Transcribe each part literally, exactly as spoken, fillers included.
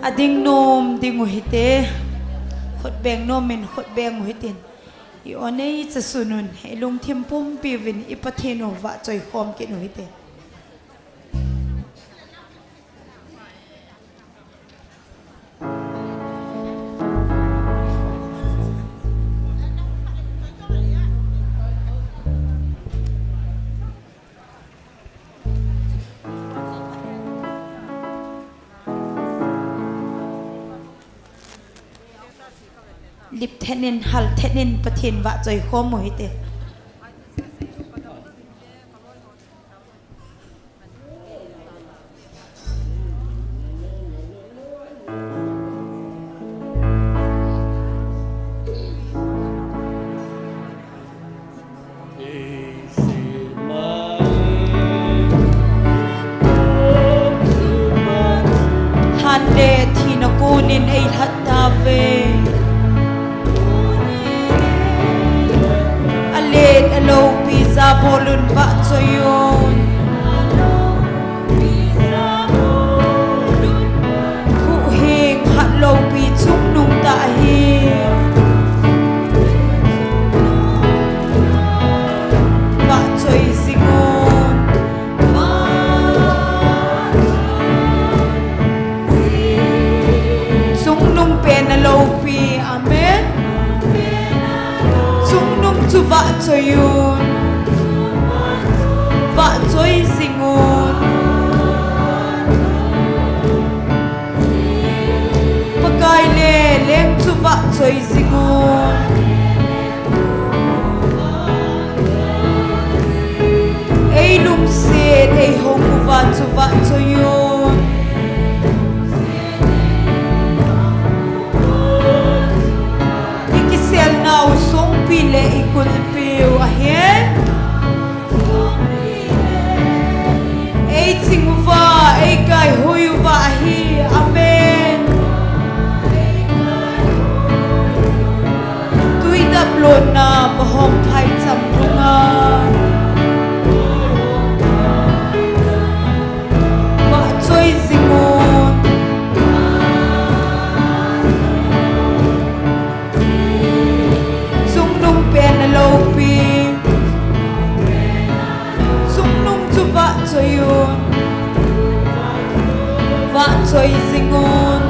Ading nom ding u hite, khut beng nom in khut beng u hitin. I-on ei chasun un, i lungthim pumpi uvin i Pathen u vahchoi khom kit u hite. Lip thet in, hal thet in, Pathen vahchoi khom u hite. Than le thina konin eilhat tauve. Alet aloupi jabolun vahchoi un. Huhhing hatloupi chungnung tah ahi. Vahchoi jing un. Chungnung pen aloupi. Amen. Chungnung chu vahchoi un. Vahchoi jing un. Pakai le leng chu vahchoi jing un. Ei lungset, ei hong uva chu vahchoi un. I kiselnau songpi le i kulpiu ahi. Ei ching uva, ei kaihoi uva ahi. Amen. Tui daplona vahom phaicham lunga. Vahchoi jing un. Chungnung pen aloupi. Chungnung chu vahchoi un. Vahchoi jing un.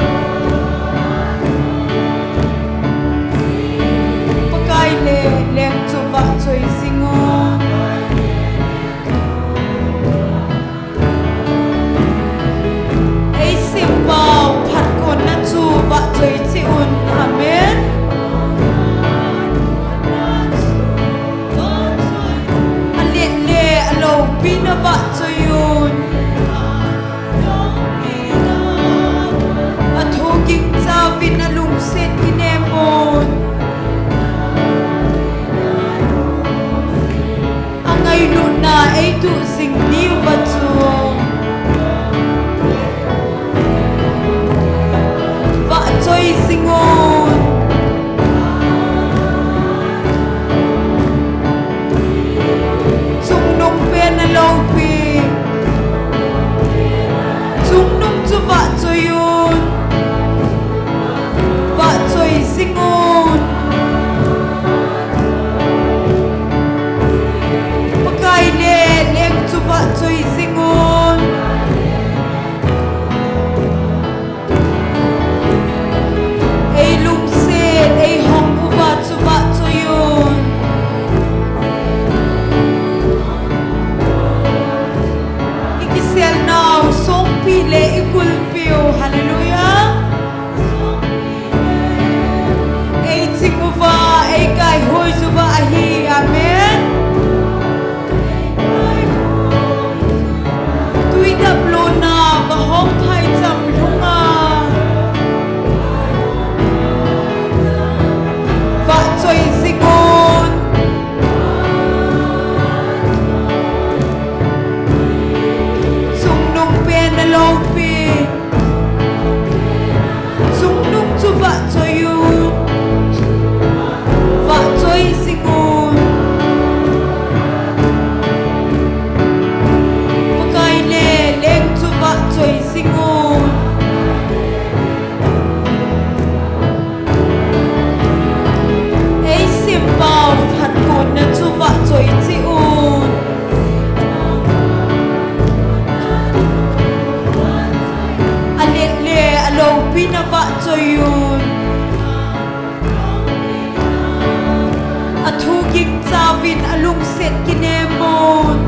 Pakai le leng chu vahchoi jing un. Ei sempau phatkonna chu vahchoi cheh un. Amen. Alet le aloupi na vahchoi un. Athu gingcha uvin alungset kinem un. Angailutna eituh jing diuva chu vahchoi jing un. Chungnung pen aloupi. Chungnung chu vahchoi un. Vahchoi jing un. Pakai le leng chu vahchoi jing un. Ei lungset, ei hong uva chu vahchoi un. I kiselnau songpi le i kulpiu. Hallelujah. Ei ching uva, ei kaihoi uva ahi. Amen. Tui daplona vahom phaicham lunga. Vahchoi jing un. Chungnung pen aloupi. Chungnung chu vahchoi un. Vahchoi jing un. Pakai le leng chu vahchoi jing un. Loupina vahchoi un. Athu gingcha uvin alungset kinem un.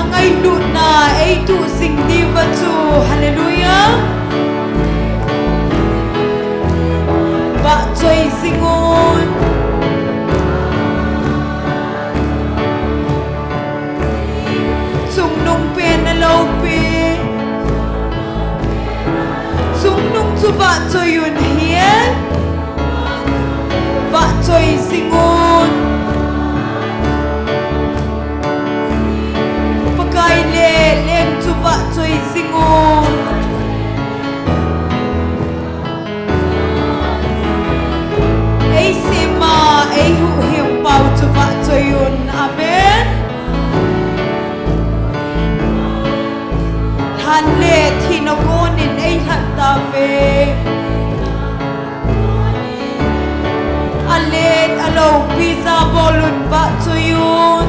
Angailutna eituh jing diuva chu. Hallelujah. Vahchoi jing un. Chungnung pen aloupi. Chungnung chu vahchoi un ahi. Vahchoi jing un. Pakai le leng chu vahchoi jing un. Eisema, eihuhhing pau chu vahchoi un. Amen. Lhan le thina konin eilhat tauve. Alet aloupi jabol un vahchoi un.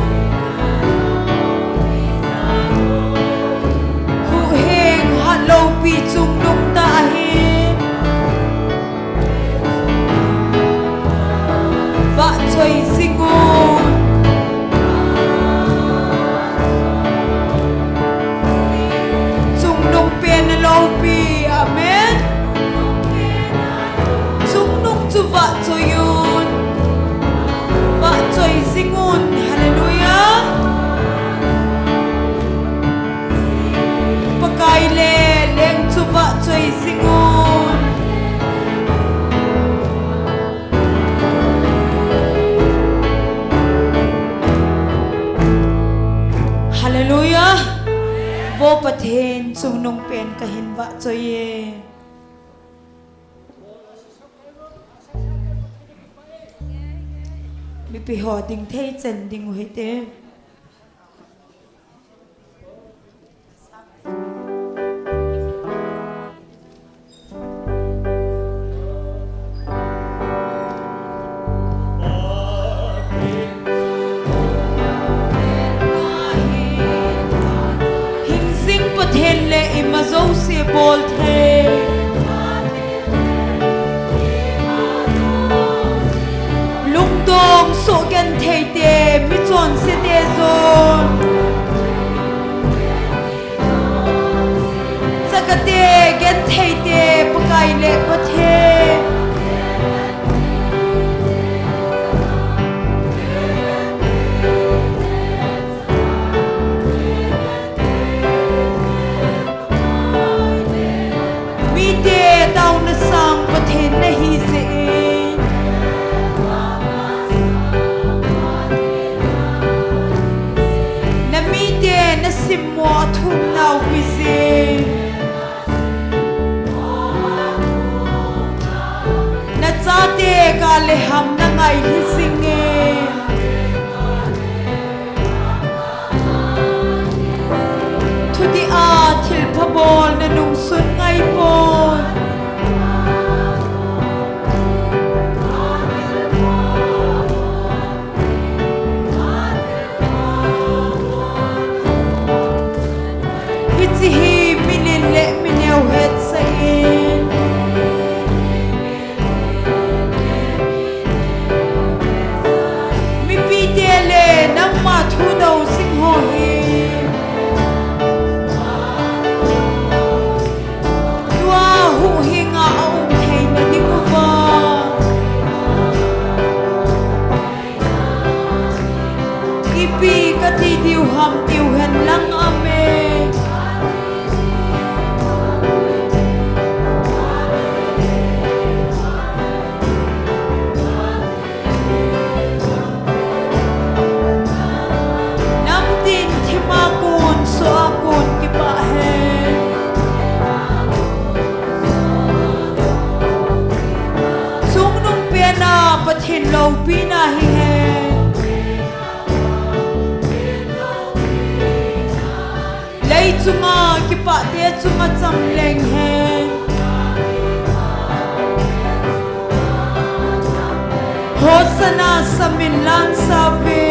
Huhhing hatloupi chungnung tah ahi. Vahchoi jing un. Chungnung pen aloupi. Amen. Chungnung chu vahchoi un. Vahchoi jing un. Hallelujah. Pakai le leng chu vahchoi jing un. Hallelujah. Vo Pathen, chungnung pen kahin vahchoi e. Mipi ho ding thei chen ding u hite. Hing jing Pathen le ima jouse bol thei. Lungdong soh genthei te, michonse te jong. Chakate genthei te, Pakai le Pathen. Mite taona sang Pathen nahi jeh in. Na mite na simmo a thum nau pi jing. Na chate ka le ham na ngai hi jing e. Thudih a thilpha bol na nungsun ngai pon. Hiche hi milen le mineo hetsah in. Mipite le nangma thu do jing ho hi. Tua huhhing a aum theina ding uva. Ipi kati diu ham tiu hen lang, amen. Namtin thima kon, soh a kon kipah hen. Chungnung pena Pathen loupina hi hen. Lei chunga kipahte chunga cham leng hen. Hosanna samin lan save.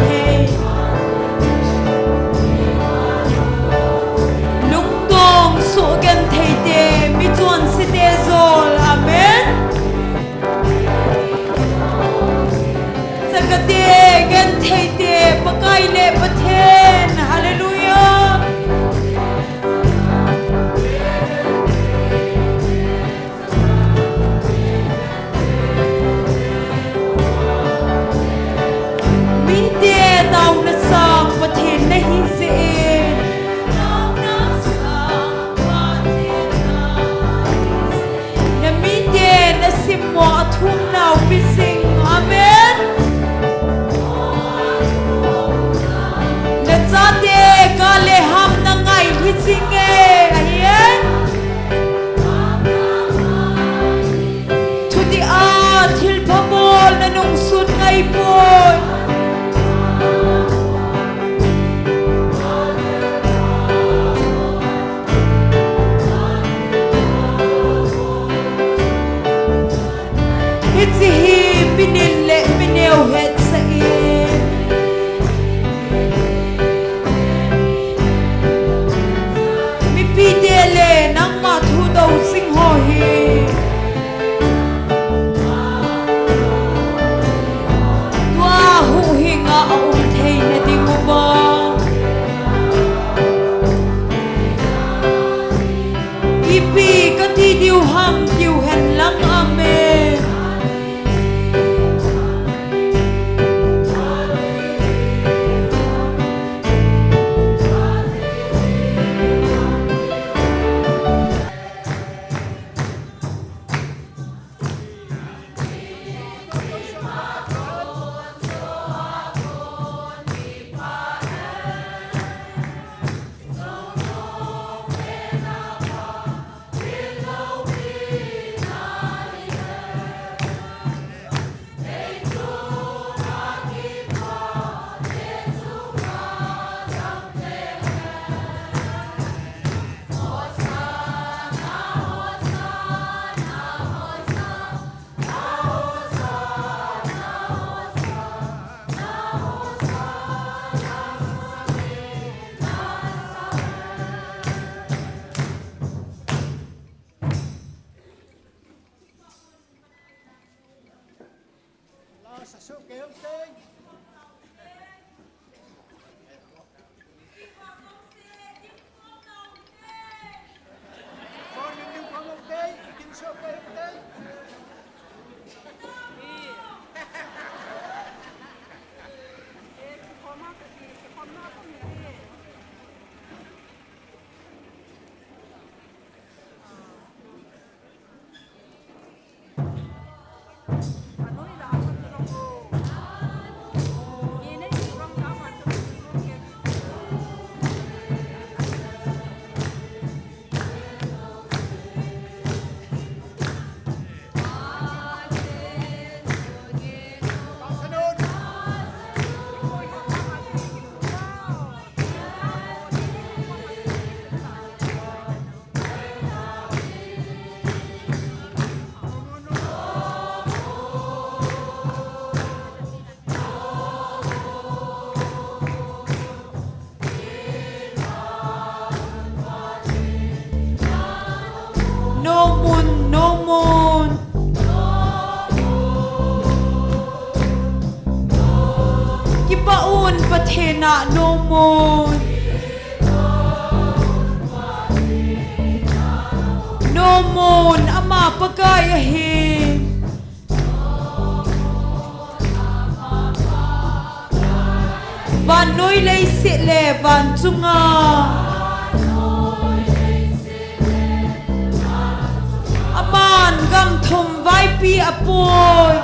thei. Lungdong soh genthei te, mi chonse te jol. Amen. Chakate, genthei te, Pakai le Pathen. Hallelujah. Mite taona sang Pathen nahi jeh in. Na mite na simmo a thum nau pi jing. Amen. Na chate ka le ham na ngai hi jing e, ahi e. Thuti a thilpha bol na nung sun ngai poi. Hiche hi mi nit le mi neo hetsah in. Mipi te le nangma thu do jing ho hi. Tua huhhing a um thei na ding uva. Ipi kati diu ham tiu hen lang amen. Nomun, nomun. Kipah un Pathen a nomun. Nomun, ama Pakai ahi. Vannoi leiset le van chunga. Aman gam thum vaipi apoi.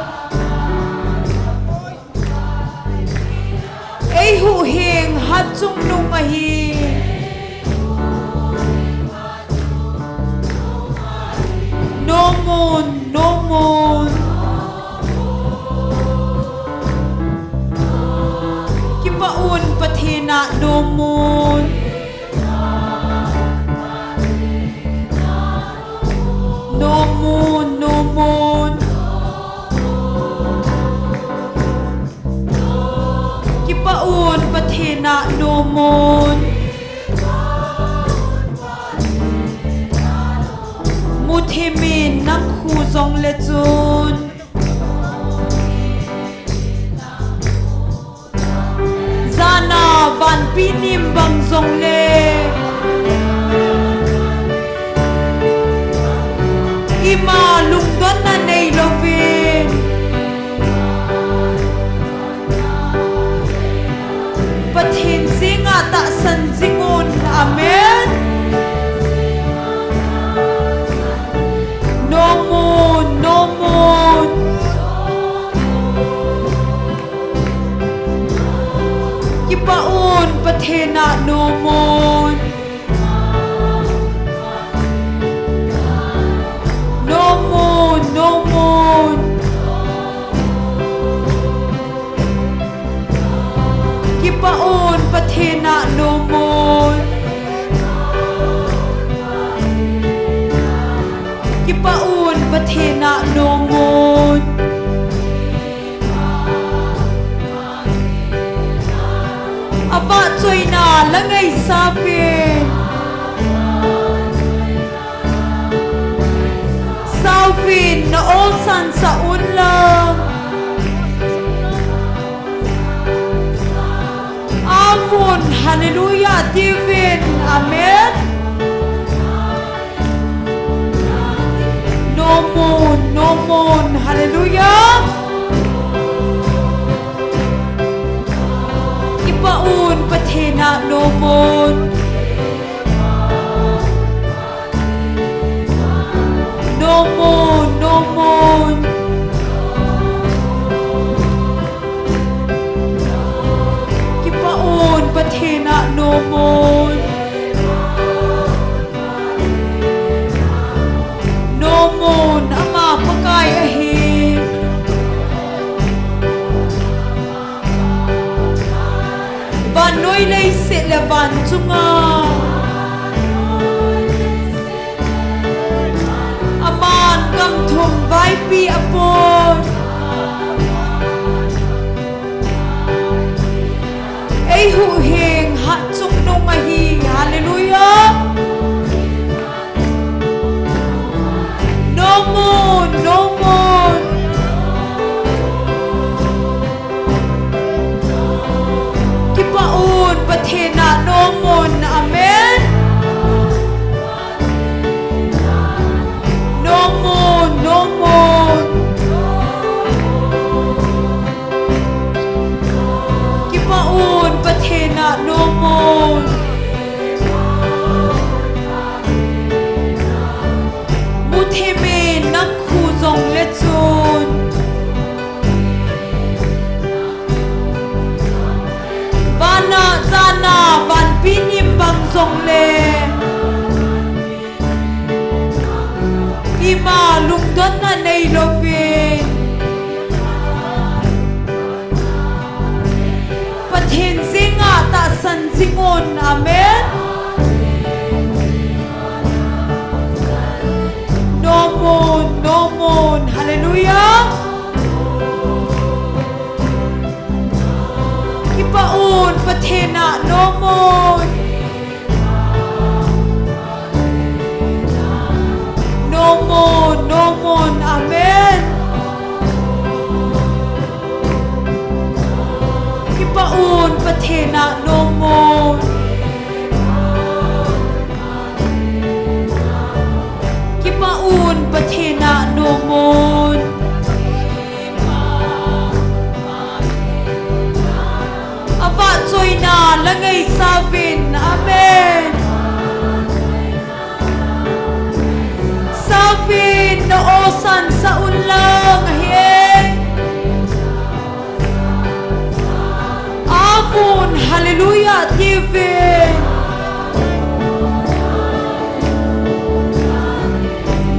Eihuhhing hatchungnung ahi. Nomun, nomun. Kipah un Pathen a nomun. Nomun, nomun. Ki Muthimin nang khu jong le chun, jana vanpi nim bang jong le, ima lungdonna nei lovin, Pathen jinga tahsan jing un. Amen. Nom un, nom un. Kipah un, Pathen a nom un. Nom un, nom un. Kipah un, Pathen a nom un. Kipah un, Pathen a nom un. Avahchoina la ngaisah uvin. Sauvin na olsan sah un lang. Avun, hallelujah, tiuvin. Amen. Nom un, nom un, hallelujah. Kipah un, Pathen a nom un. Nom un, nom un. Kipah un, Pathen a nom un. Nom un, ama Pakai ahi. Vannoi leiset le van chunga aman gam thum vaipi apon. Eihuhhing hatchungnung ahi. Hallelujah. Nom un, nom un. Kipah un, Pathen a nom un. Amen. Nom un, nom un. Kipah un, Pathen a nom un. Muthimin nang khu jong le chun, vana jana vanpi nim bang jong le, ima lungdonna nei lovin, Pathen jinga tahsan jing un. Amen. Nom un, nom un, hallelujah. Kipah un, Pathen a nom un. Nom un, nom un, amen. Kipah un, Pathen a nom un. Kipah un, Pathen a nom un. Avahchoina la ngaisah uvin. Amen. Sauvin na olsan sah un lang ahi. Avun, hallelujah, tiuvin.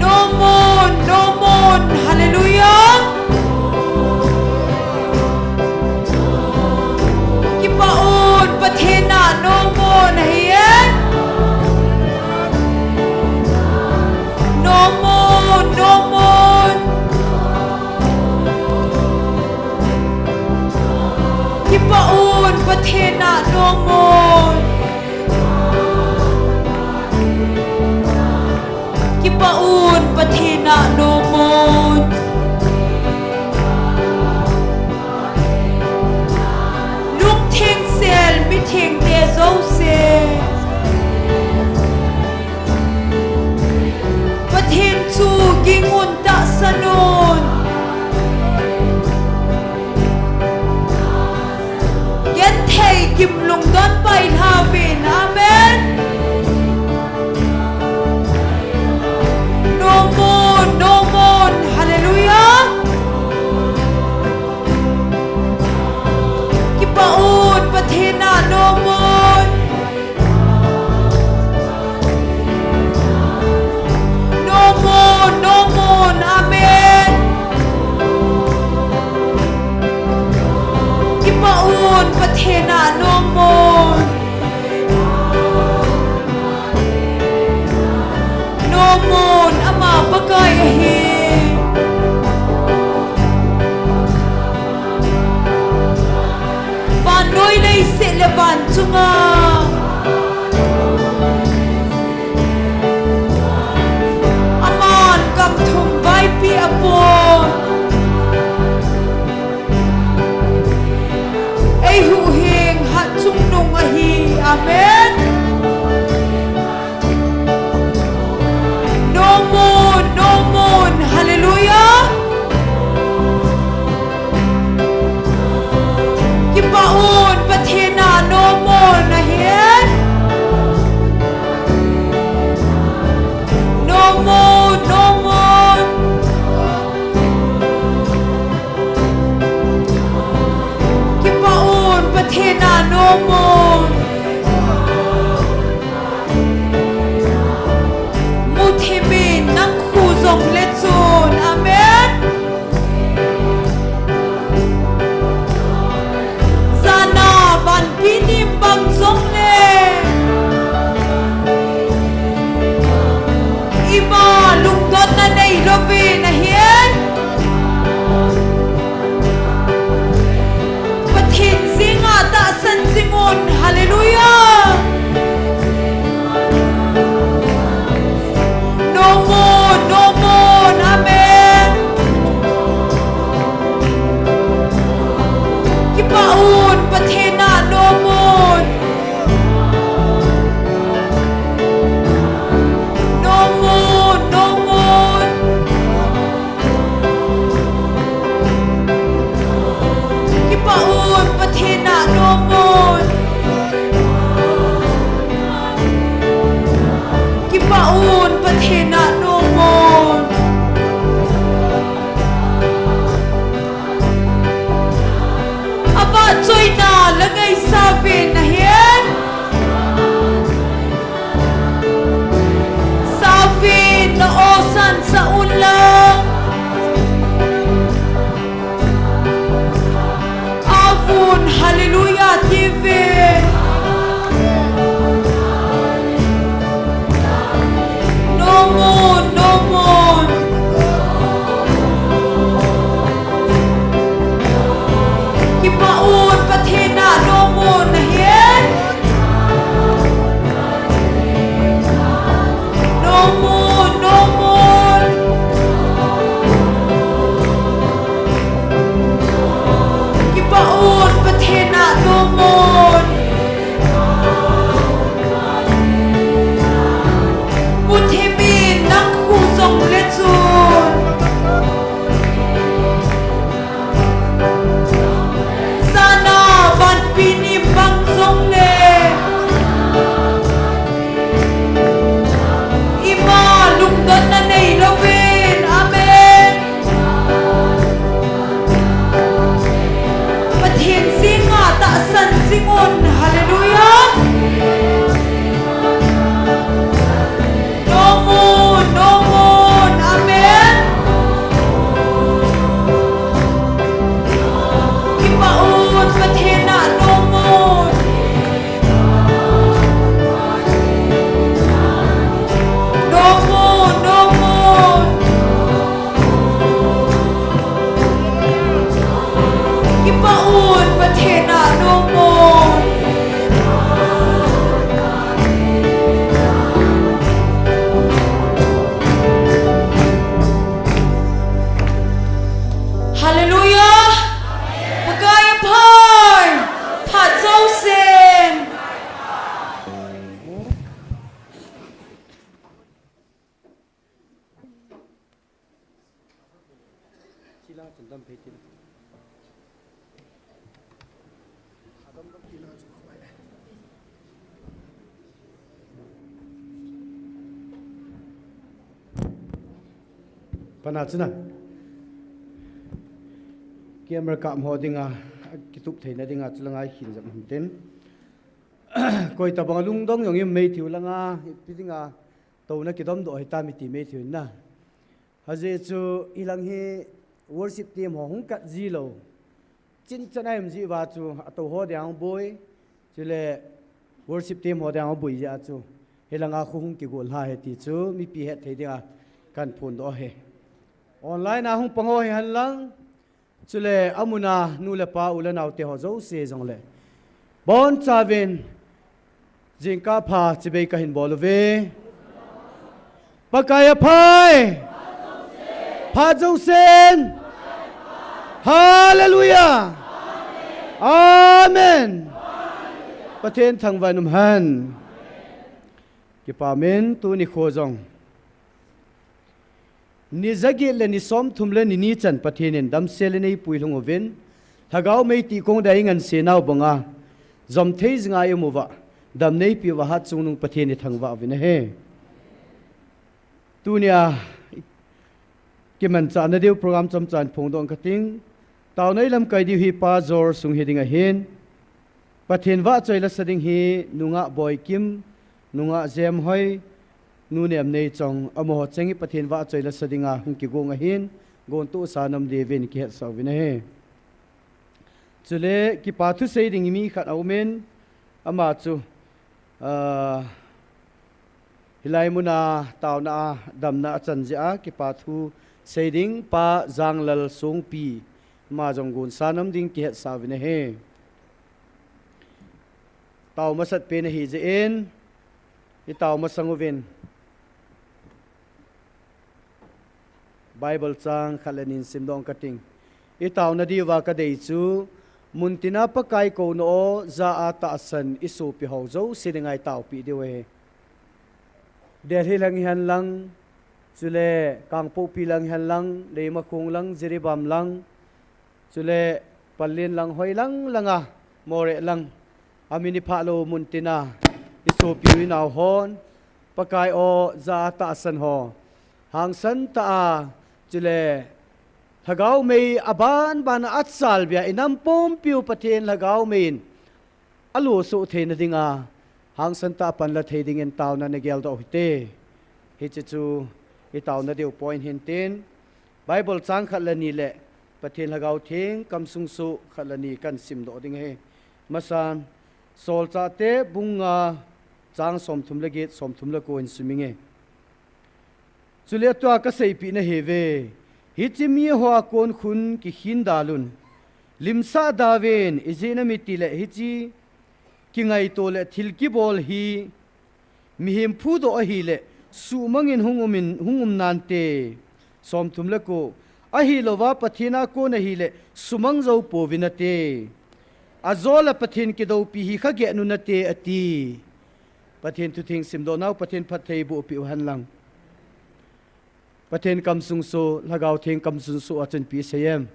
Nom un, nom un, hallelujah. Kipah un, Pathen a nom un ahi e. Nom un, nom un. Kipah un, Pathen a nom un. Pathen a nom un. Lungtheng sel mithengte jouse, Pathen chu ging un, tahsan un. Genthei gimlung donpai lhauvin. Amen. Nom un, Sila chun dam phei tin. Pana chuna. Camera kap ho dinga, kitup theina dinga, chulanga hin jam ham tin. Koi tabang lungdong jong i mei thiu langa, pi dinga, tona kidom doh hita mi ti mei thiu na. Hajeh chu hilang hi worship team ho hung kat ji lou. Chin chan a um ji uva chu ato ho ding boi. Chule worship team ho ding boi ji a chu. Hilanga khu hung kigol ha he ti chu mipi het thei dinga kan phondoh e. Online a hung pang ho hi hen lang. Chule amun a nu le pa u le nao te ho jouse jong le. Bonchauvin jingkah pha chibai kahin bol uve. Pakai aphai. Phat jousen. Hallelujah. Amen. Pathen thangvah in umhen. Kipa min tuni kho jong. Ni jaget le ni somthum le ni ni chan Pathen in damsel in eipuilhung uvin, Lhagao mei tihkong dia ingansena u banga, jom thei jinga i um uva, damna eipe uva Hatchungnung Pathen i thangvah uvin ahi. Tunia, kimanchahna diu program chomcha in phongdoh kating, taona i lamkai diu hi Pa Jor sung hi ding ahin, Pathen vahchoi lasa ding hi nungah Boikim, nungah Jemhoi, nu Nemneichong, amaho cheng hi Pathen vahchoi lasa dinga hung kigong ahin, gontoh sa nom diuvin kihetsah uvin ahi. Chule kipa thu sei ding mi khat aumin, ama chu, ah, hilai muna taona a damna achan jeh a kipa thu sei ding Pa Janglal Songpi, ama jong gonsa nom ding kihetsah uvin ahi. Tao masat pen ahi jeh in, i tao masang uvin. Bible chang khat le ni simdoh kating. I taona diuva kadei chu, muntina Pakai kouna o, ja a tahsan i sopi ho jouse dinga i taopi diu ahi. Delhi lang hihen lang, chule Kangpokpi lang hihen lang, Leimakhong lang, Jiribam lang, chule Pallel lang, hoi lang langa, Moreh lang, amin i phah lou muntina i sopi u i nao hon, Pakai o, ja a tahsan ho hangsan tah a, chule Lhagao mei aban ban a achalbia i nam pumpiu Pathen Lhagao mei in alo soh theina dinga, hangsan tah a panla thei dingin taona na geldoh u hite. Hiche chu i taona diu point hintin, Bible chang khat le ni le Pathen Lhagao Theng kamsung soh khat le ni kan simdoh ding ahi. Masan, Solchahte bung nga chang somthum le get, somthum le ko in suminge. Chule tua kaseipeh nahiuve. Hiche miho a kon khun kikhin dalun. Limsah dauvin, ijeh inem itile hiche kingaito le thil kibol hi mihem phudoh ahile, suhmangin hung umin, hung um nante. Somthum le ko. Ahilouva Pathen a kon ahile, sumang jou pouvinate. Ajol a Pathen kidoupi hi kha geh nunate ati. Pathen thutheng simdoh nau, Pathen phatthei boh peh u hen lang. Pathen kamsung soh, Lhagao Theng kamsung soh a chun ipi asei em.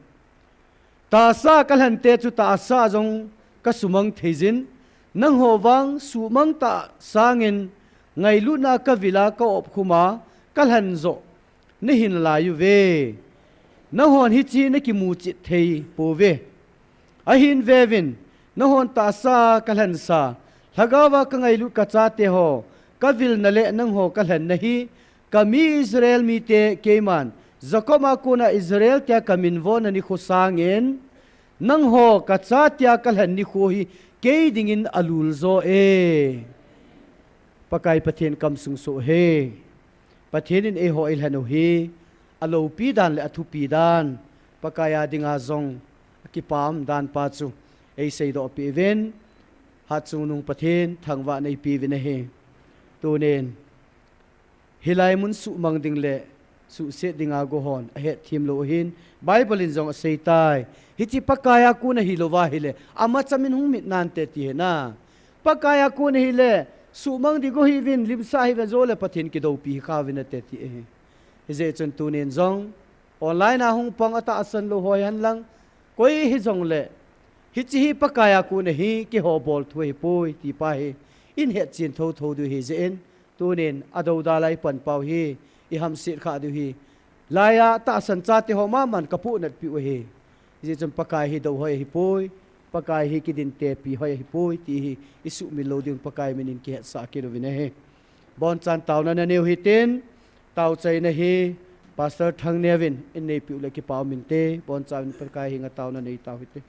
Tahsa kalhante chu tahsa jong kasumang theijin, nangho vang suhmang tah sangin ngailutna kavil a ka-op khum a kalhan joh nahin lai uve. Nanghon hiche nakimu chet thei pouve. Ahin veuvin, nanghon tahsa kalhansa, Lhagao a kangailut kachate ho, kavilna le nangho kalhanna hi, kami Israel mite keiman, Jacob a kona Israel tia kaminvona nikho sangin, nangho kachate a kalhan nikho hi, kei dingin alul jo e. Pakai Pathen kamsung soh e. Pathen in eiho eilhen u hi, aloupi dan le athupi dan, Pakai a dinga jong akipah dan pa chu eiseidoh peh uvin, Hatchungnung Pathen thangvahna eipeuvin ahi. Tunin, hilai mun suhmang ding le suhset dinga gohon ahetthem lou ahin, Bible in jong aseitai. Hiche Pakai a kon ahilouva ahile, amachamin hung mit nante ti ahi na. Pakai a kon ahile, suhmang ding go hiuvin, limsah hiuve, ajol a Pathen kidoupi hi kha uvinate ti ahi. Hijeh chun tunin jong, Online a hung pang atahsan lou ho hihen lang, koi hijongle, hiche hi Pakai a kon ahi, keiho bol thu ahipoi, ti pa hi, in hetchen thotho diu ahi jeh in, tunin adou da lai pan pau hi, i hamset kha diu ahi. Laiya tahsan chate ho maman ka puhnat piu ahi. Hijeh chun Pakai hi dou hoi ahipoi, Pakai hi kidin tepi hoi ahipoi, ti hi i sumil lou diu Pakai min in kihetsah kit uvin ahi. Bonchan taona nanei u hitin, tao chaina hi Pastor Thangneo in, in neipiu le kipa um inte, bonchan Pakai henga taona nei tau hite.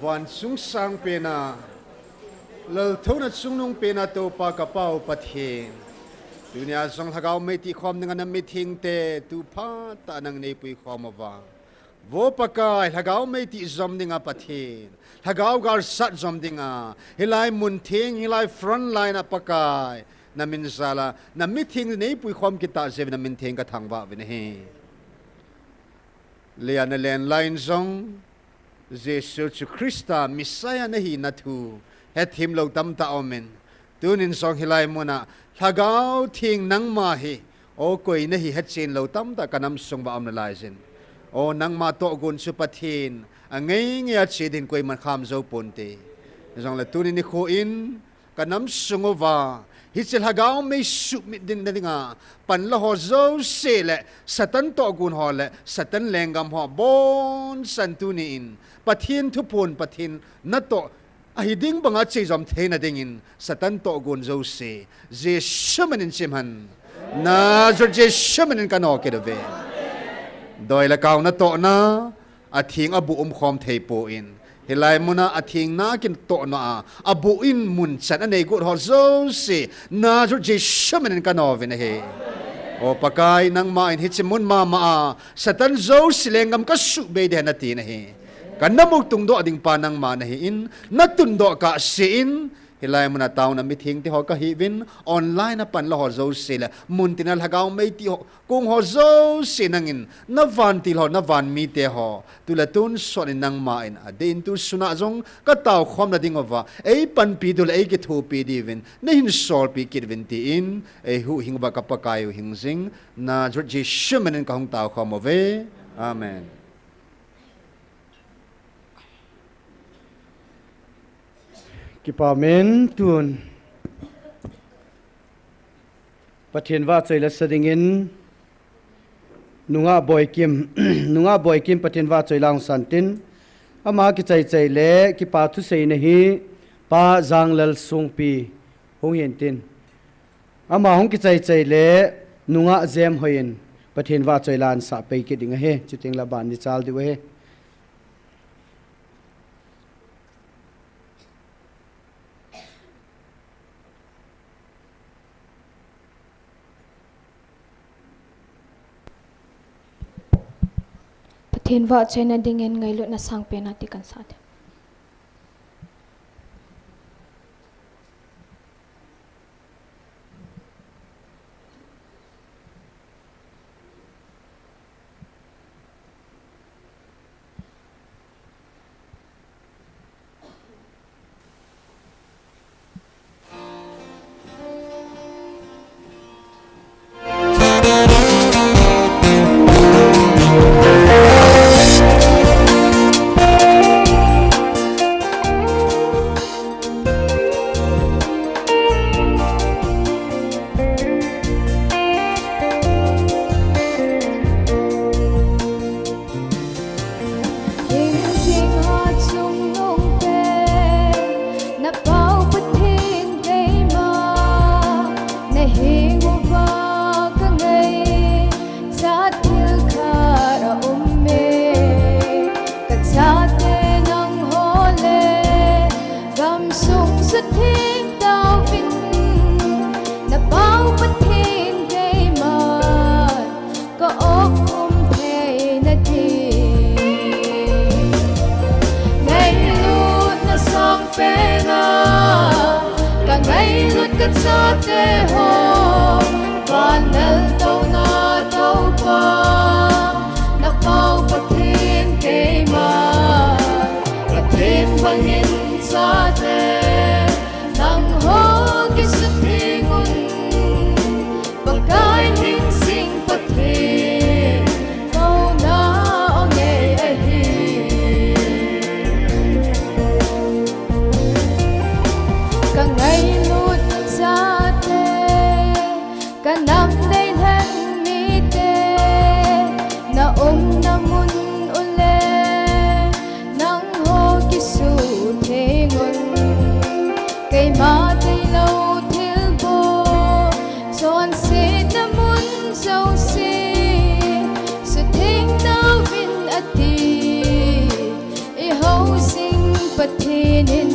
Van chungsang pena, lalthouna chungnung pena Toupa ka Pau Pathen, tunia jong lhagao mei tihkhom dinga na mithengte tuphat tah nang neipuikhom uva, vo Pakai, lhagao mei tih jom dinga Pathen, lhagao galsat jom dinga, hilai mun theng, hilai front line a Pakai, na min jal a, na mitheng neipuikhom kit tah jeh uvin na min theng ka thangvah uvin ahi. Leiya na len lai in jong, Jesu chu Christa Messiah na hina thu hethem lou tamtah aum in, tunin jong hilai mun a Lhagao Theng nangma hi, o koi na hi hechen lou tamtah ka nam sung uva aum nalai jin. O nangma tohgon chu Pathen, a ngei ngei a che ding koiman kham jou ponte. Jongle tuni nikho in, ka nam sung uva, hiche lhagao mei sumit ding na dinga, panla ho jouse le, Satan tohgon ho le, Satan lenggam ho, bonsan tuni in, Pathen thuphon, Pathen natoh, ahi ding banga che jom theina dingin, Satan tohgon jouse, Jesu min in chim hen. Nazareth Jesu min in ka noh kit uve. Doi le kao natohna, atheng abuh umkhom thei poi. Hilai mun a atheng na kitohna a, abuh in mun chan anei got ho jouse, Nazareth Jesu min in ka noh uvin ahi. O Pakai, nangma in hiche mun mama a, Satan jouse lenggam ka subei ding ahi nati nahi. Ka nam u tungdoh ding pa nangma nahi in, na tundoh kah se in, hilai mun a taona mithengte ho ka hi uvin, online a panla ho jouse le, mun tina lhagao mei tih ho, kong ho jouse nangin, na vantil ho, na van mite ho, tu le tun sot in nangma in, adeh in tu sun a jong, ka taokhom na ding uva, ei panpi diu le ei kithopi diuvin, na hin solpi kit uvin tin, ei huhhing uva ka Pakai u hing jing, Nazareth Jesu min in ka hung taokhom uve. Amen. Kipa um in tun. Pathen vahchoi la sa dingin, nungah Boikim, nungah Boikim Pathen vahchoi la hung san tin, ama kichai chai le, kipa thusei na hi, Pa Janglal Songpi, hung hin tin. Ama hung kichai chai le, nungah Jem Hoi in, Pathen vahchoi la an sah pei kit ding ahi, chuteng le ban ni chal diu ahi. Pathen vahchoina dingin ngailutna sangpen a ti kan sah te. Hing jing ha chungnung pen, na Pau Pathen keima, na heng uva ka ngaichat thil khat a um e. Ka chate nangho le, gamsung sutheng tauvin, na Pau Pathen keima, ka op um theina ding. Ngailutna sangpen a, ka ngailut ka chate ho, van naltouna Toupa, na Pau Pathen keima, Pathen bangin chate, nangho kisutheng un. Pakai hing jing Pathen, founa o ngei ahi. Ka ngailut ka chate, ka nam nei lhen mite, na umna mun u le, nangho kisutheng un. Pathen in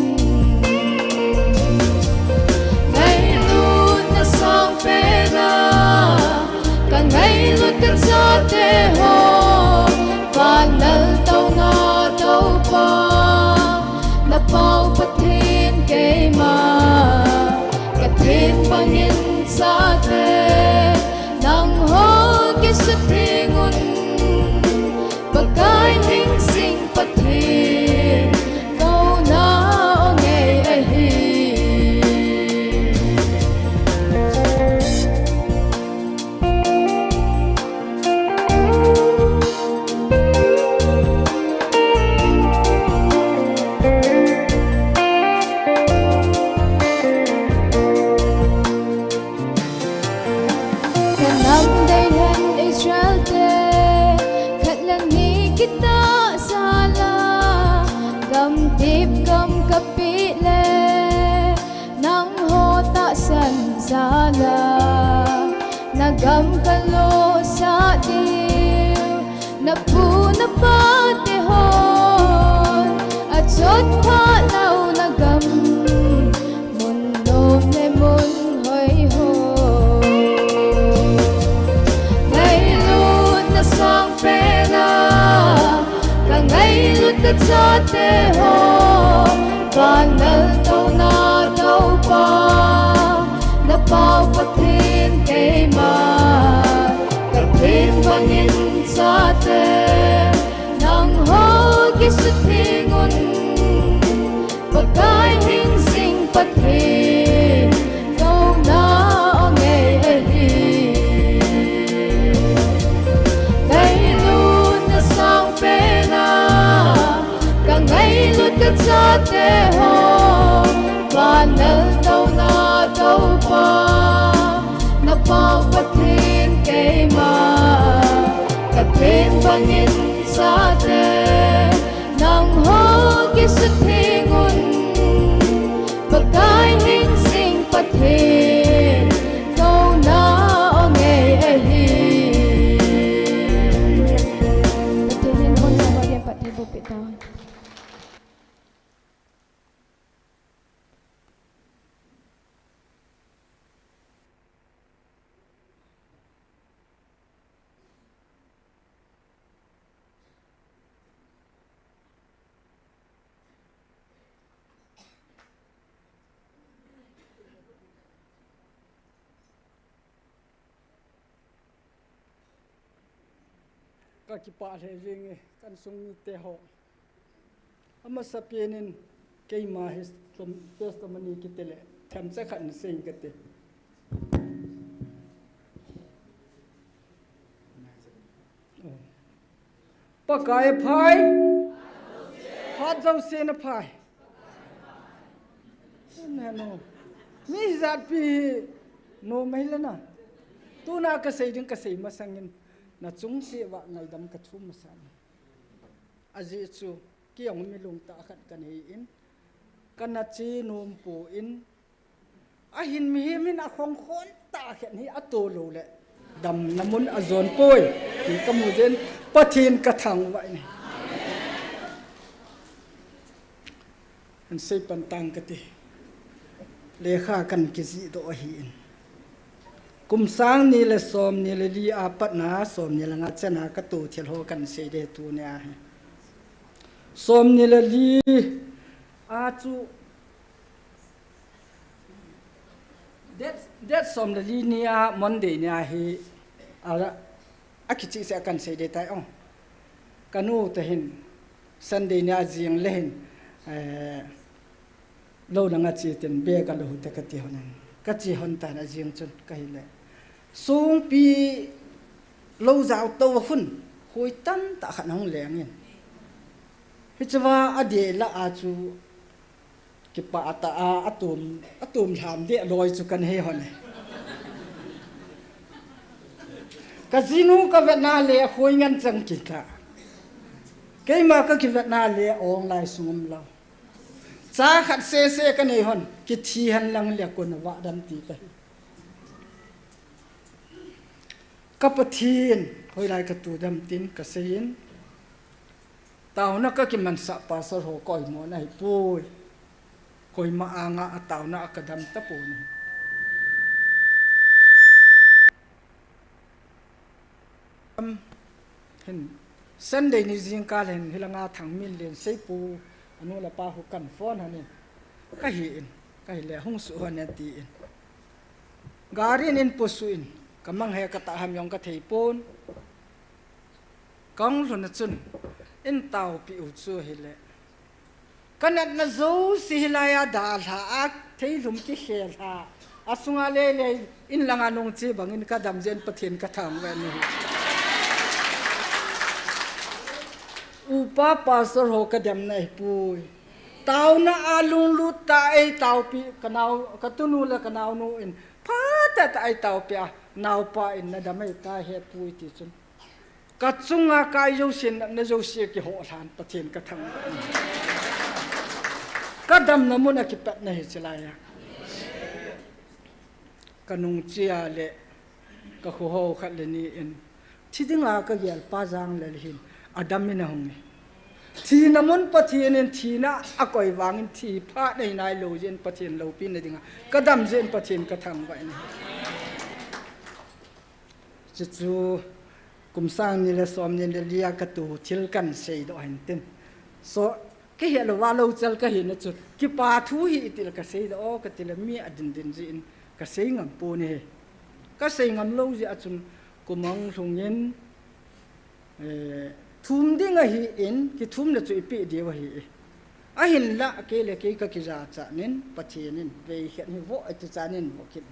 ngailutna sangpen a, ka ngailut ka chate ho, van lal touna Toupa, na pau Pathen keima, ka thenbang in chate, nangho kisutheng un, Pakai Hing Sing Pathen, kona ong ei ahi. Ka nam dei hen Israel te, khat le ni kitah jal a, gamtep gam kapeh le, nangho tahsan jal a, na gam kaloisah diu, na pu na pa te hon achot phat lou na gam, mun nom le mun hoi ho. Ngailutna sangpen a, ka ngailut ka chate ho, van lal touna Toupa, na pau Pathen keima, ka thenbang in chate, nangho kisutheng un, Pakai Hing Sing Pathen, kona ong ei ahi. Ngailutna sangpen a, ka ngailut ka chate ho, van lal touna Toupa, na pau Pathen keima, ka thenbang in chate, nangho kisutheng un, Pakai Hing Sing Pathen, kona ong ei ahi. Pathen in hon sa ba gen Pathen bu pe ta. Ka kipah lheh jenge, ka insung mite ho. Amasapen in keima hi testimony kiti le themcha khat in sei kate. Pakai aphai, phat jousen aphai. Nano. Mi hijat pi hi nom ahile na. Tuna kasei ding kasei masangin, na chungchang uva ngaidam kathum masa. Ajeh chu, kei jong mi lungtah khat kahin, kana che nom poi, ahin mihem in akhongkhon tah khat hi ato lou le, damna mun ajon poi, ti kamu jin, Pathen kathangvah in. Ahin seipan tang kate. Lekha kahin kijih doh ahin. Kum sang ni le som ni le li a patna, som ni le nga chan a kato thil ho kahin sei ding tunia hi. Som ni le li a chu, date, date som le li nia, Monday nia hi, a, akichih seh a kahin sei ding tai o. Kanu te hin, Sunday nia jing le hin, eh, lou langa che tin bag alou hite kati hon in. Kache hon tan ajing chun kahile. Songpi lou jao tou a khun, khoi tamtah khat ahung leng in. Hichea adeh lah a chu kipah tah a, atom, atom lham deh loi chu kahin he hon e. Kajinu kavetna le khoi ngen chang kit a. Keima kakivetna le ong lai sung umlou. Cha khat sese kanei hon, kithi hen lang le kona vah dem ti kahi. Ka Pathen, hoilai katoh dem tin kasei in. Taona kakimansah pastor ho koima ahipoi. Koima anga a taona a kadam tapon ahi. Am, hin, Sunday ni jingkah hin, hilanga Thangminlen Seipu, anu le apa ho kan phone hanin. Kahi in, kahile hung suh hon atin. Gari in eipuisuh in, kamang he katah ham jong kathei pon. Kahung lhun a chun, eitaopiu chu hile. Kanatna jouse hilai a dalha a, theilhum kikhel lha. Asunga leilei, in langa nungche bangin kadam jeh in Pathen kathangvah in ahi. Upa pastor ho kademna ahipoi. Taona a lunglut tah a eitaopi, kanao, katunu le kanaonu in. Phatah tah a eitaopi a, naopa in nadam ahitai hepu iti chun. Kachunga kai jouse, natna jouse kihoh lhan Pathen kathangvah in ahi. Kadamna mun a kipatna ahi chulai a. Kanungche a le, kakhohou khat le ni in. Thi dinga kagel pa Janglal hin, adam in ahung e. Thina mun Pathen in thina akoi vangin thi phat nahi nailou jeh in Pathen loupina dinga. Kadam jeh in Pathen kathangvah in ahi. Chuchu, kum sang ni le som ni le li a katoh thil kan seidoh ahin tin. So, kahet louva louchal kahina chu, kipa thu hi itil kaseidoh, katile mi adin din jeh in kasei ngam pon ahi. Kasei ngam lou jeh a chun, kum ahung lhungin, eh, thum ding ahin, kithum le chu ipi diu ahi. Ahinlah, kei le kei kakijachat nin, Pathen in, veikhat hi voh ati chan in voh kit.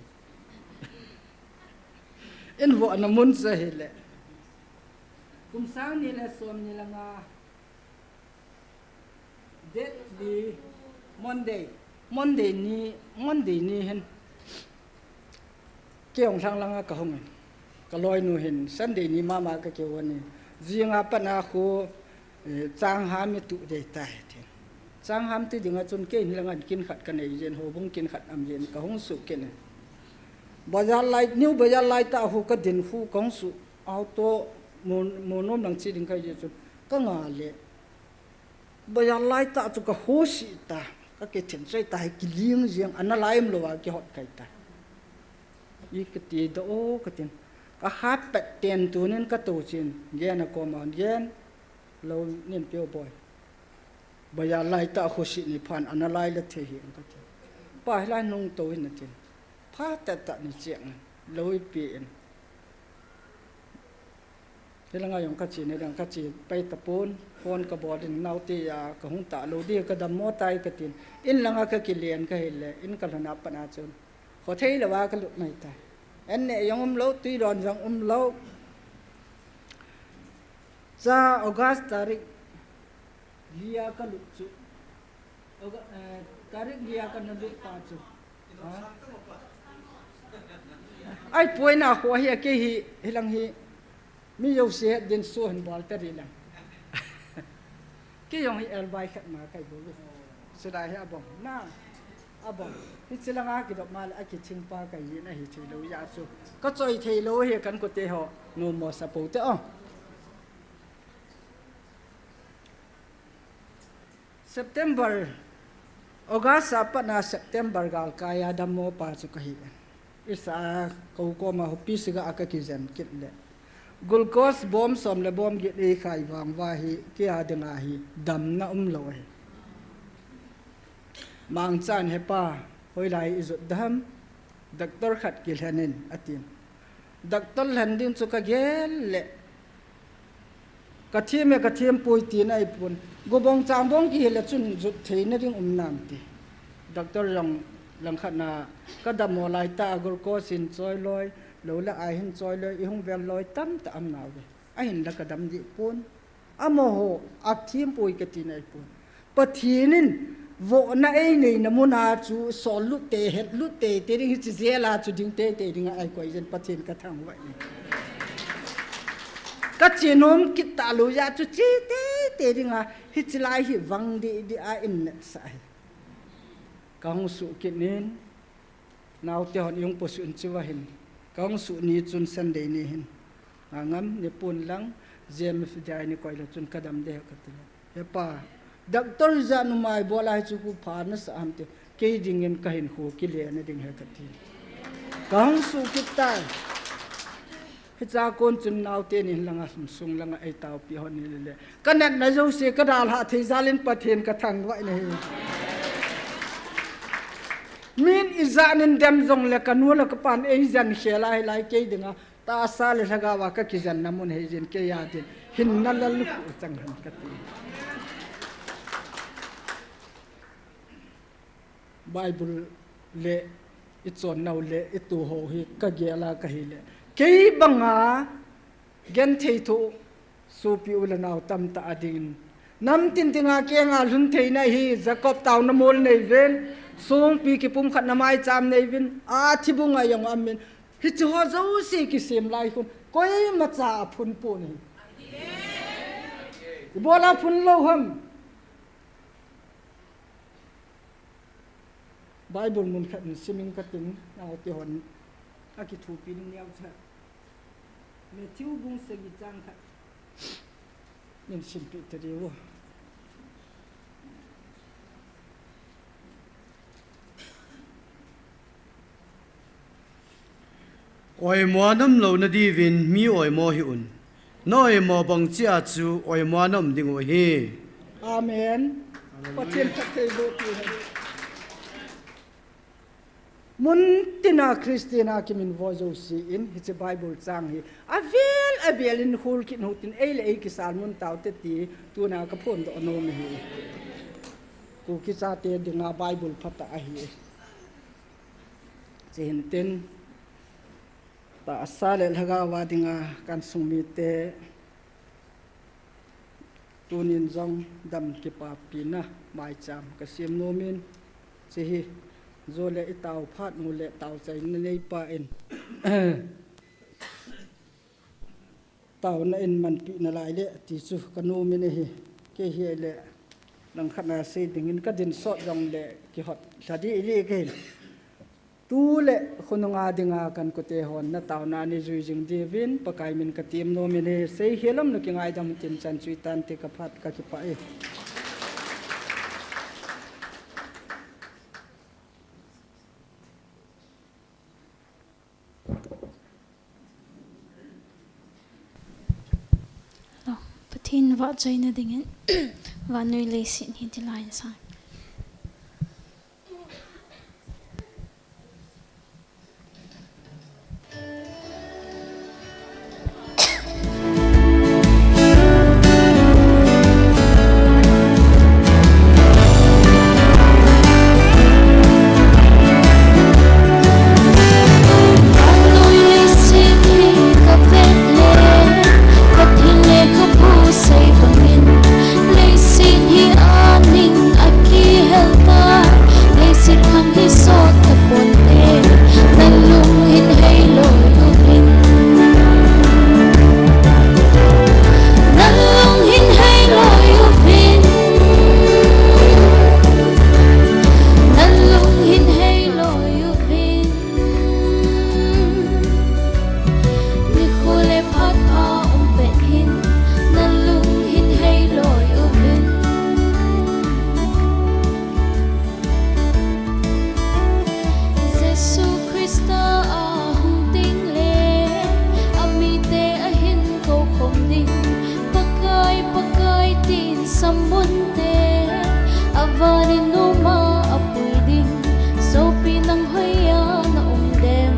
Eivohna mun chu ahile. Kum sang ni le som ni le nga. Date li Monday. Monday ni, Monday ni hin. Kei jong lhang langa kahung in. Kaloinu hin Sunday ni mama kakihou in. Jinga pat a khu, eh, changham ituh ding tai tin. Changham ti dinga chun kei in langa kin khat kanei jeh in houbung kin khat aum jeh in kahung suh kit in. Bazar lai, New Bazar lai tah a khu kadin khu kahung suh auto mo, mo nom lang che ding kahi jeh chun kangah le. Bazar lai tah chu kahosih ta, kakithin choi ta hi kiling jeng ana lai umlou a kihot kai ta. I kati doh o katin. Kahat pet ten tunin katou chin, gen a koma hon gen, lou nin peo boi. Bazar lai tah khosih ni phan ana lai le thei hi kati. Pa hilai nung tou hin atin. Phatah tah ni cheng, lou ipi in. Hilanga jong kache nading kache pai tapon, phone kabol in naote a kahung talou ding kadammo tai katin. In langa kakilen kahile, in kalhun a pat a chun. Khothei louva kalut mai tai. An neh jong umlou, tui don jong umlou. Cha August tarik li a kalut chu. Aug-, eh, tarik li a kana lut pa chu. Ha? Ai, poina khu ahi a kei hi, hilang hi. Mi jouse het din suh hin bol ta ri lang. Kei jong hi elbai khat ma kai bol. Sida hi abang. Na. Abang. Hiche langa kidop ma le akithing pa kai jin ahi thei lou jeh chu. Kachoi thei lou hi kan kote ho. Nomo sa pou te o. September, August a pat a September galkai a dammo pa chu kahi. Isa a kou koma hopi siga a kakijen kit le. Glucose bom som le bom get eikhai vang uva hi, kei a dinga hi, damna umlou ahi. Mangchan hepa, hoilai ijot dem, doctor khat kilhen in, atin. Doctor lhen ding chu kagel le. Kathem e, kathem poi tina ahipon. Gobong changbong kihi le chun jot theina ding um nam ti. Doctor jong langkhat na kadammo lai tah a glucose hin choi loi, lou le ai hin choi loi, ihung vel loi tamtah um nauve. Ahinla kadam deh pon. Amaho, athem poi kati nai pon. Pathen in, vohna eineina muna chu, sol lut te, het lut te, te ding hiche jeh a chu ding te, te ding a eikoi jin Pathen kathangvah in. Kache nom kit talou jeh chu che te, te ding a, hiche lai hi vang deh deh a innetsah ahi. Kahung suh kit in, Naote hon ihung posuh in chiva hin. Kahung suh ni chun Sunday ni hin. Ngam, ni pon lang, J M F D I ni koi le chun kadam deh kati le. He pa, doctor ijat numei bol a hichu khu pha nasah ham ti. Kei dingin kahinkho kile na ding ahi kati. Kahung sukit tai. Hiche a kon chun naote nin langa sung langa eitaopi hon ni le le. Kanatna jouse kadalha thei jal in Pathen kathangvah in ahi. Min ijat nin dem jongle kanu le kapan eijen khel a hilai kei dinga tahsa le lhagao a kakijenna mun ahi jin kei a din hinna lallukhuh chang hen kati. Bible le ichonnau le ituhou hi kagel a kahile, kei banga genthei thoh sopi u le nao tamtah a dingin, namtin dinga kenga lhun theina hi Jacob taona mol neivin, songpi kipumkhatna maicham neivin, athibunga jong aumin, hicheho jouse kisem lai khun koimacha aphun pon ahi. Ibola phun lou ham? Bible mun khat in simin kating, naote hon akithopi ding neocha. Matthew bung sagi chang khat nin simpeh tadiu. Oimo a na um louna diuvin mi oimo hih un. Na oimo bang cheh a chu oimo a na um ding u ahi. Amen. Pathen phattheiboh pihen. Muntina Christian a kiminvo jouse in hiche Bible chang hi avel avel in hol kit u hitin, ei le ei kisal mun taute ti tuna kaphondoh nom ahi. Kuki chate dinga Bible phatah ahi. Hiche hintin, tahsa le lhagao a dinga kansung mite, tunin jong dam kipapina maicham kasem nomin, hiche hi jo le itao phat u le taochaina neipa in taona in manpeh nalai le ti chu kanomin ahi. Kei hi le langkhat a sei dingin kadin sot jongle kihot lha didi kahin. Tule khonunga dinga kankote hon nataona neijui jing diuvin Pakai min katem nomin ahi. Seikhel um nakingaidam tin chan chu hitante, kaphat kakipah e. Pathen vahchoina dingin vannoi leiset hi tilai in sang. Jesu Christa ahung ding le, amite ahin kou khom ding, Pakai, Pakai tin sambunte, avan in uma apui ding, sopi nang hoiya na um dem?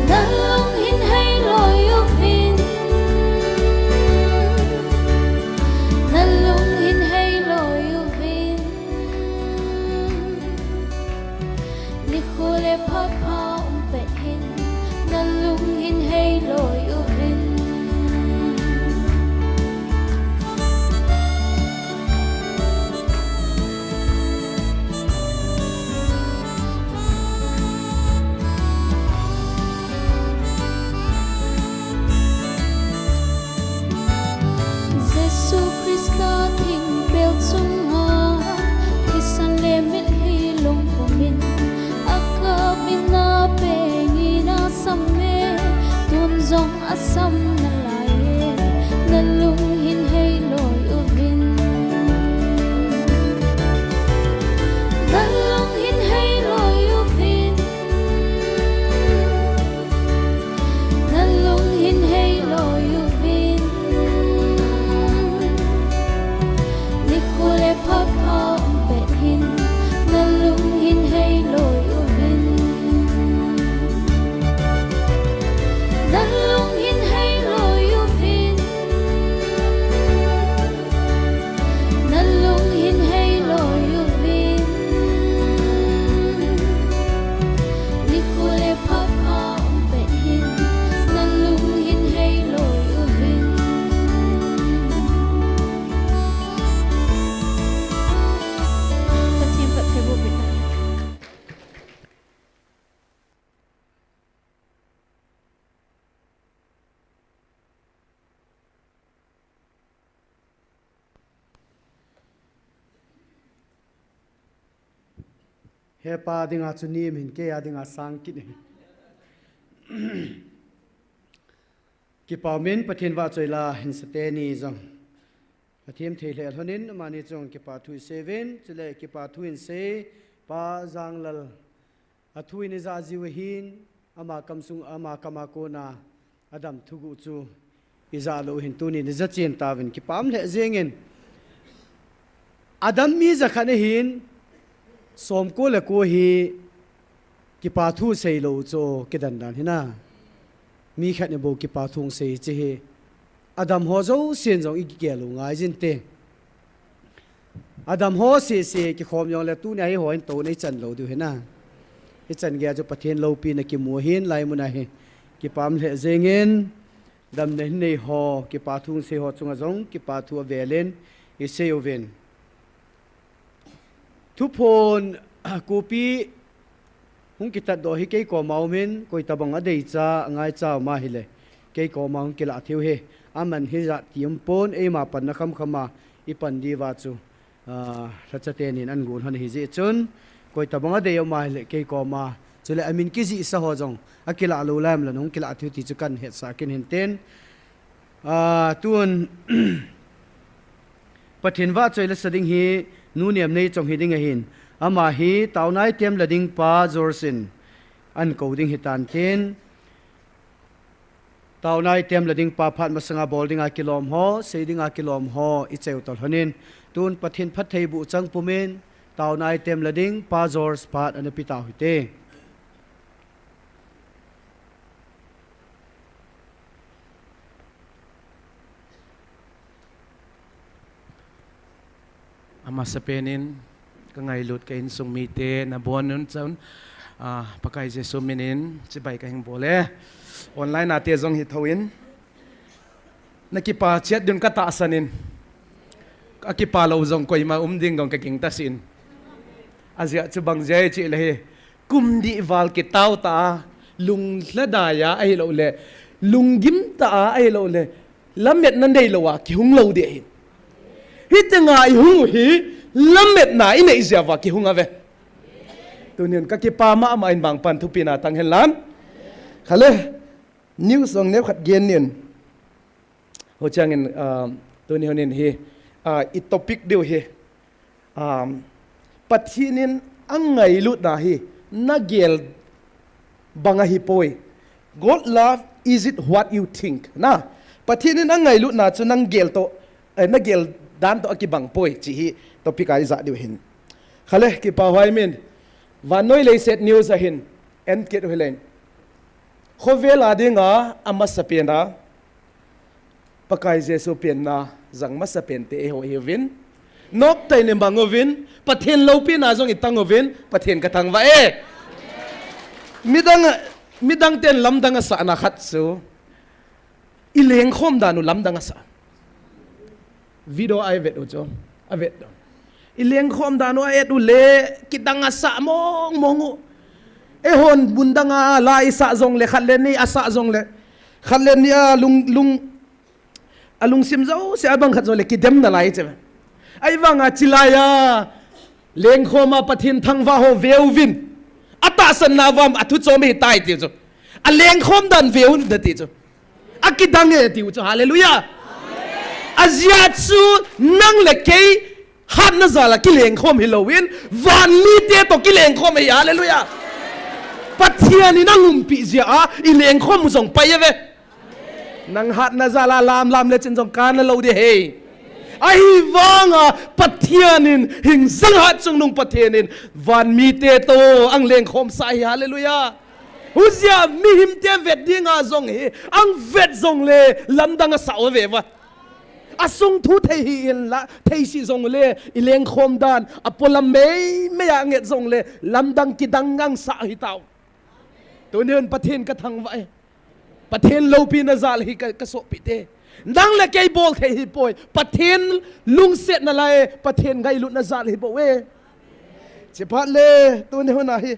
Na lung hin hei loi uvin, na lung hin hei loi uvin. Nikho le phat pha um pet hin, na lung hin hei loi uvin. Hepa dinga chu nim hin, kei a dinga sang kit hi. Kipah umin Pathen vahchoi la hin sate ni jong athem thei lheh lhonin, amani chunga kipathu isei uvin, chule kipathu hin sei Pa Janglal athu in ija jiu ahin, ama kamsunga, ama kama kona adam thuguh chu ija lou hin tunin ija chen tauvin, kipah um lheh jengin. Adam mi jakhat ahin, somko le ko hi kipathu sei lou chu kidan dan hina. Mi khat ni bou kipathu sei chi hi. Adam ho jousen jong igel u ngai jin te. Adam ho sese kikhom jongle tunia hi ho hin touna ichan lou diu hina. Ichan geiya chu Pathen loupina kimu ahin, lai muna hi. Kipah um lheh jengin, damna hin nei ho, kipathu sei ho chunga jong kipathu avelin isei uvin. Thuphon kopi hung kitatdoh hi kei koma umin, koitabang adeicha, angaicha um ahile, kei koma hung kilah thei u hi. Aman hijat ti umpon, eima panna khamkhama ipan diuva chu, ah, lhacha tenin ahin gon lhon ahi jeh chun, koitabang adei um ahile kei koma, chule amin kijihsa ho jong akilah lou lai umle hung kilah thei u ti chu kahin hetsah kit in tin. Ah, tun Pathen vahchoi la sa ding hi Nu Niamneichong hiding ahin, ama hi taona item la ding Pa George in ahin kou ding hitan tin, taona item la ding pa phat masanga bol dinga kilom ho, sei dinga kilom ho icheu tah lhonin, tun Pathen phattheiboh chang pumin taona item la ding Pa George phat ana pe tau hite. Amasapen in kangailut ka insung mite nabonun chun, ah, Pakai Jesu minin chibai kahin bol e. Online a te jong hithou in, nakipa chet ding katahsan in, akipa lou jong koima um ding jong kagingta sin. Ajeh chu bang jeh chule hi, kum dih val kitao tah a, lunglhadai a ahilouleh, lunggim tah a ahilouleh, lametna neilou a kihung lou ding ahi. Hiti nga ihung u hi, lametna inei jeh uva kihung ave. Tunin kakipa mama in, mangpan thupina tang hen lang. Khale, news jong neo khat gen nin. Huchangin, ah, tuni honin hi, ah, i topic diu hi, um, Pathen in angailutna hi nagel bang ahipoi. God love, is it what you think? Na, Pathen in angailutna chu nang gel toh, eh, nagel dan toh akibang poi, chi hi topic a ija diu hin. Khale, kipa huai min, vannoi leiset news ahin, en kit u hilen. Khovel a dinga amasapen a, Pakai Jesu penna jang masapen te eiho ihiuvin. Noptah in imang uvin, Pathen loupina jong itang uvin, Pathen kathangvah e. Midang, midang ten lamdang asahna khat chu, ilengkhom dan u lamdang asah. Video a ivet u chu, avet u. Ilengkhom dan u a-et u le, kidang asah mong mong u. Eihon mun dang a la isah jongle, khat le ni asah jongle, khat le ni a lung, lung, alungsim jouse a bang khat jongle kidem nalai che. Ahivanga chilai a lengkhom a Pathen thangvah ho veuvin. Atahsan nauva athu chom ahitai tiu chu. Alengkhom dan veuvin ati chu. Akidang e tiu chu. Hallelujah. Ajeh chu nang le kei hatna jal a kilengkhom hilouvin, van mite toh kilengkhom ahi. Hallelujah. Pathen in aumpi jeh a ilengkhom u jong pai ave. Nang hatna jal a lam lam le chin jong kana lou ding ahi. Ahivanga Pathen in, hing jang hat chungnung Pathen in van mite toh ahin lengkhom sah ahi. Hallelujah. Hujeh a mihemte vet dinga jong hi, ahin vet jongle lamdang asah uve va. Asung thu thei hih in la, thei sih jongle, ilengkhom dan apolam meimei a nget jongle, lamdang kidang ngang sah hitau. Tunin Pathen kathangvah e. Pathen loupina jal hi ka, ka sopite. Nang le kei bol thei hipoi. Pathen lungsetna lai, Pathen ngailutna jal hi bou e. Chuphat le, tuni hun a hi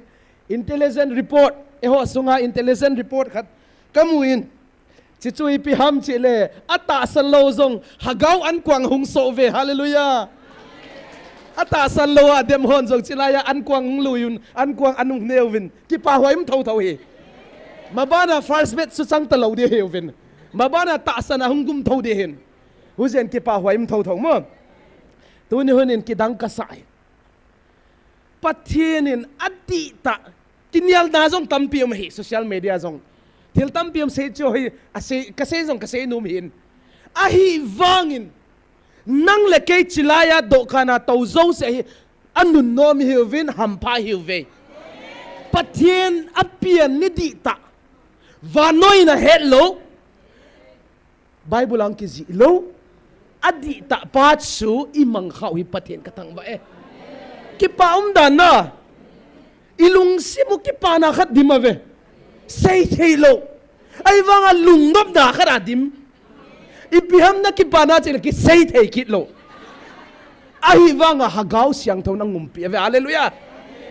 intelligence report, eiho sunga intelligence report khat kamu in. Chuchu ipi ham chule, atahsan lou jong, Hagau an kuang hung so uve. Hallelujah. Atahsan lou a dem hon jong chilai a ankuang hung lui un, ankuang anung neuvin. Kipa huai um thotho hi. Mabana first batch chu chang talou ding hiuvin. Mabana tahsan a hung gum tho ding hin. Hujeh in kipa huai um thotho mo. Tuni hun in kidang kasa hi. Pathen in adihtah, kinialna jong tampi um ahi, social media jong. Thil tampi um sei chu hi, asei, kasei jong kasei nom hin. Ahivangin, nang le kei chilai a dohkan a tou jouse hi, anunnom hiuvin, hampha hiuve. Pathen apian ni dihtah. Vannoi in ahet lou. Bible a kijih lou. Adihtah pa chu imang khah u hi Pathen kathangvah e. Kipa umdan na. Ilungsim u kipana khat dim ave. Seithei lou. Ahivanga lungnopna khat a dim. Ipi ham na kipana chile kisei thei kit lou. Ahivanga Lhagao Siangthou in aumpi ave. Hallelujah.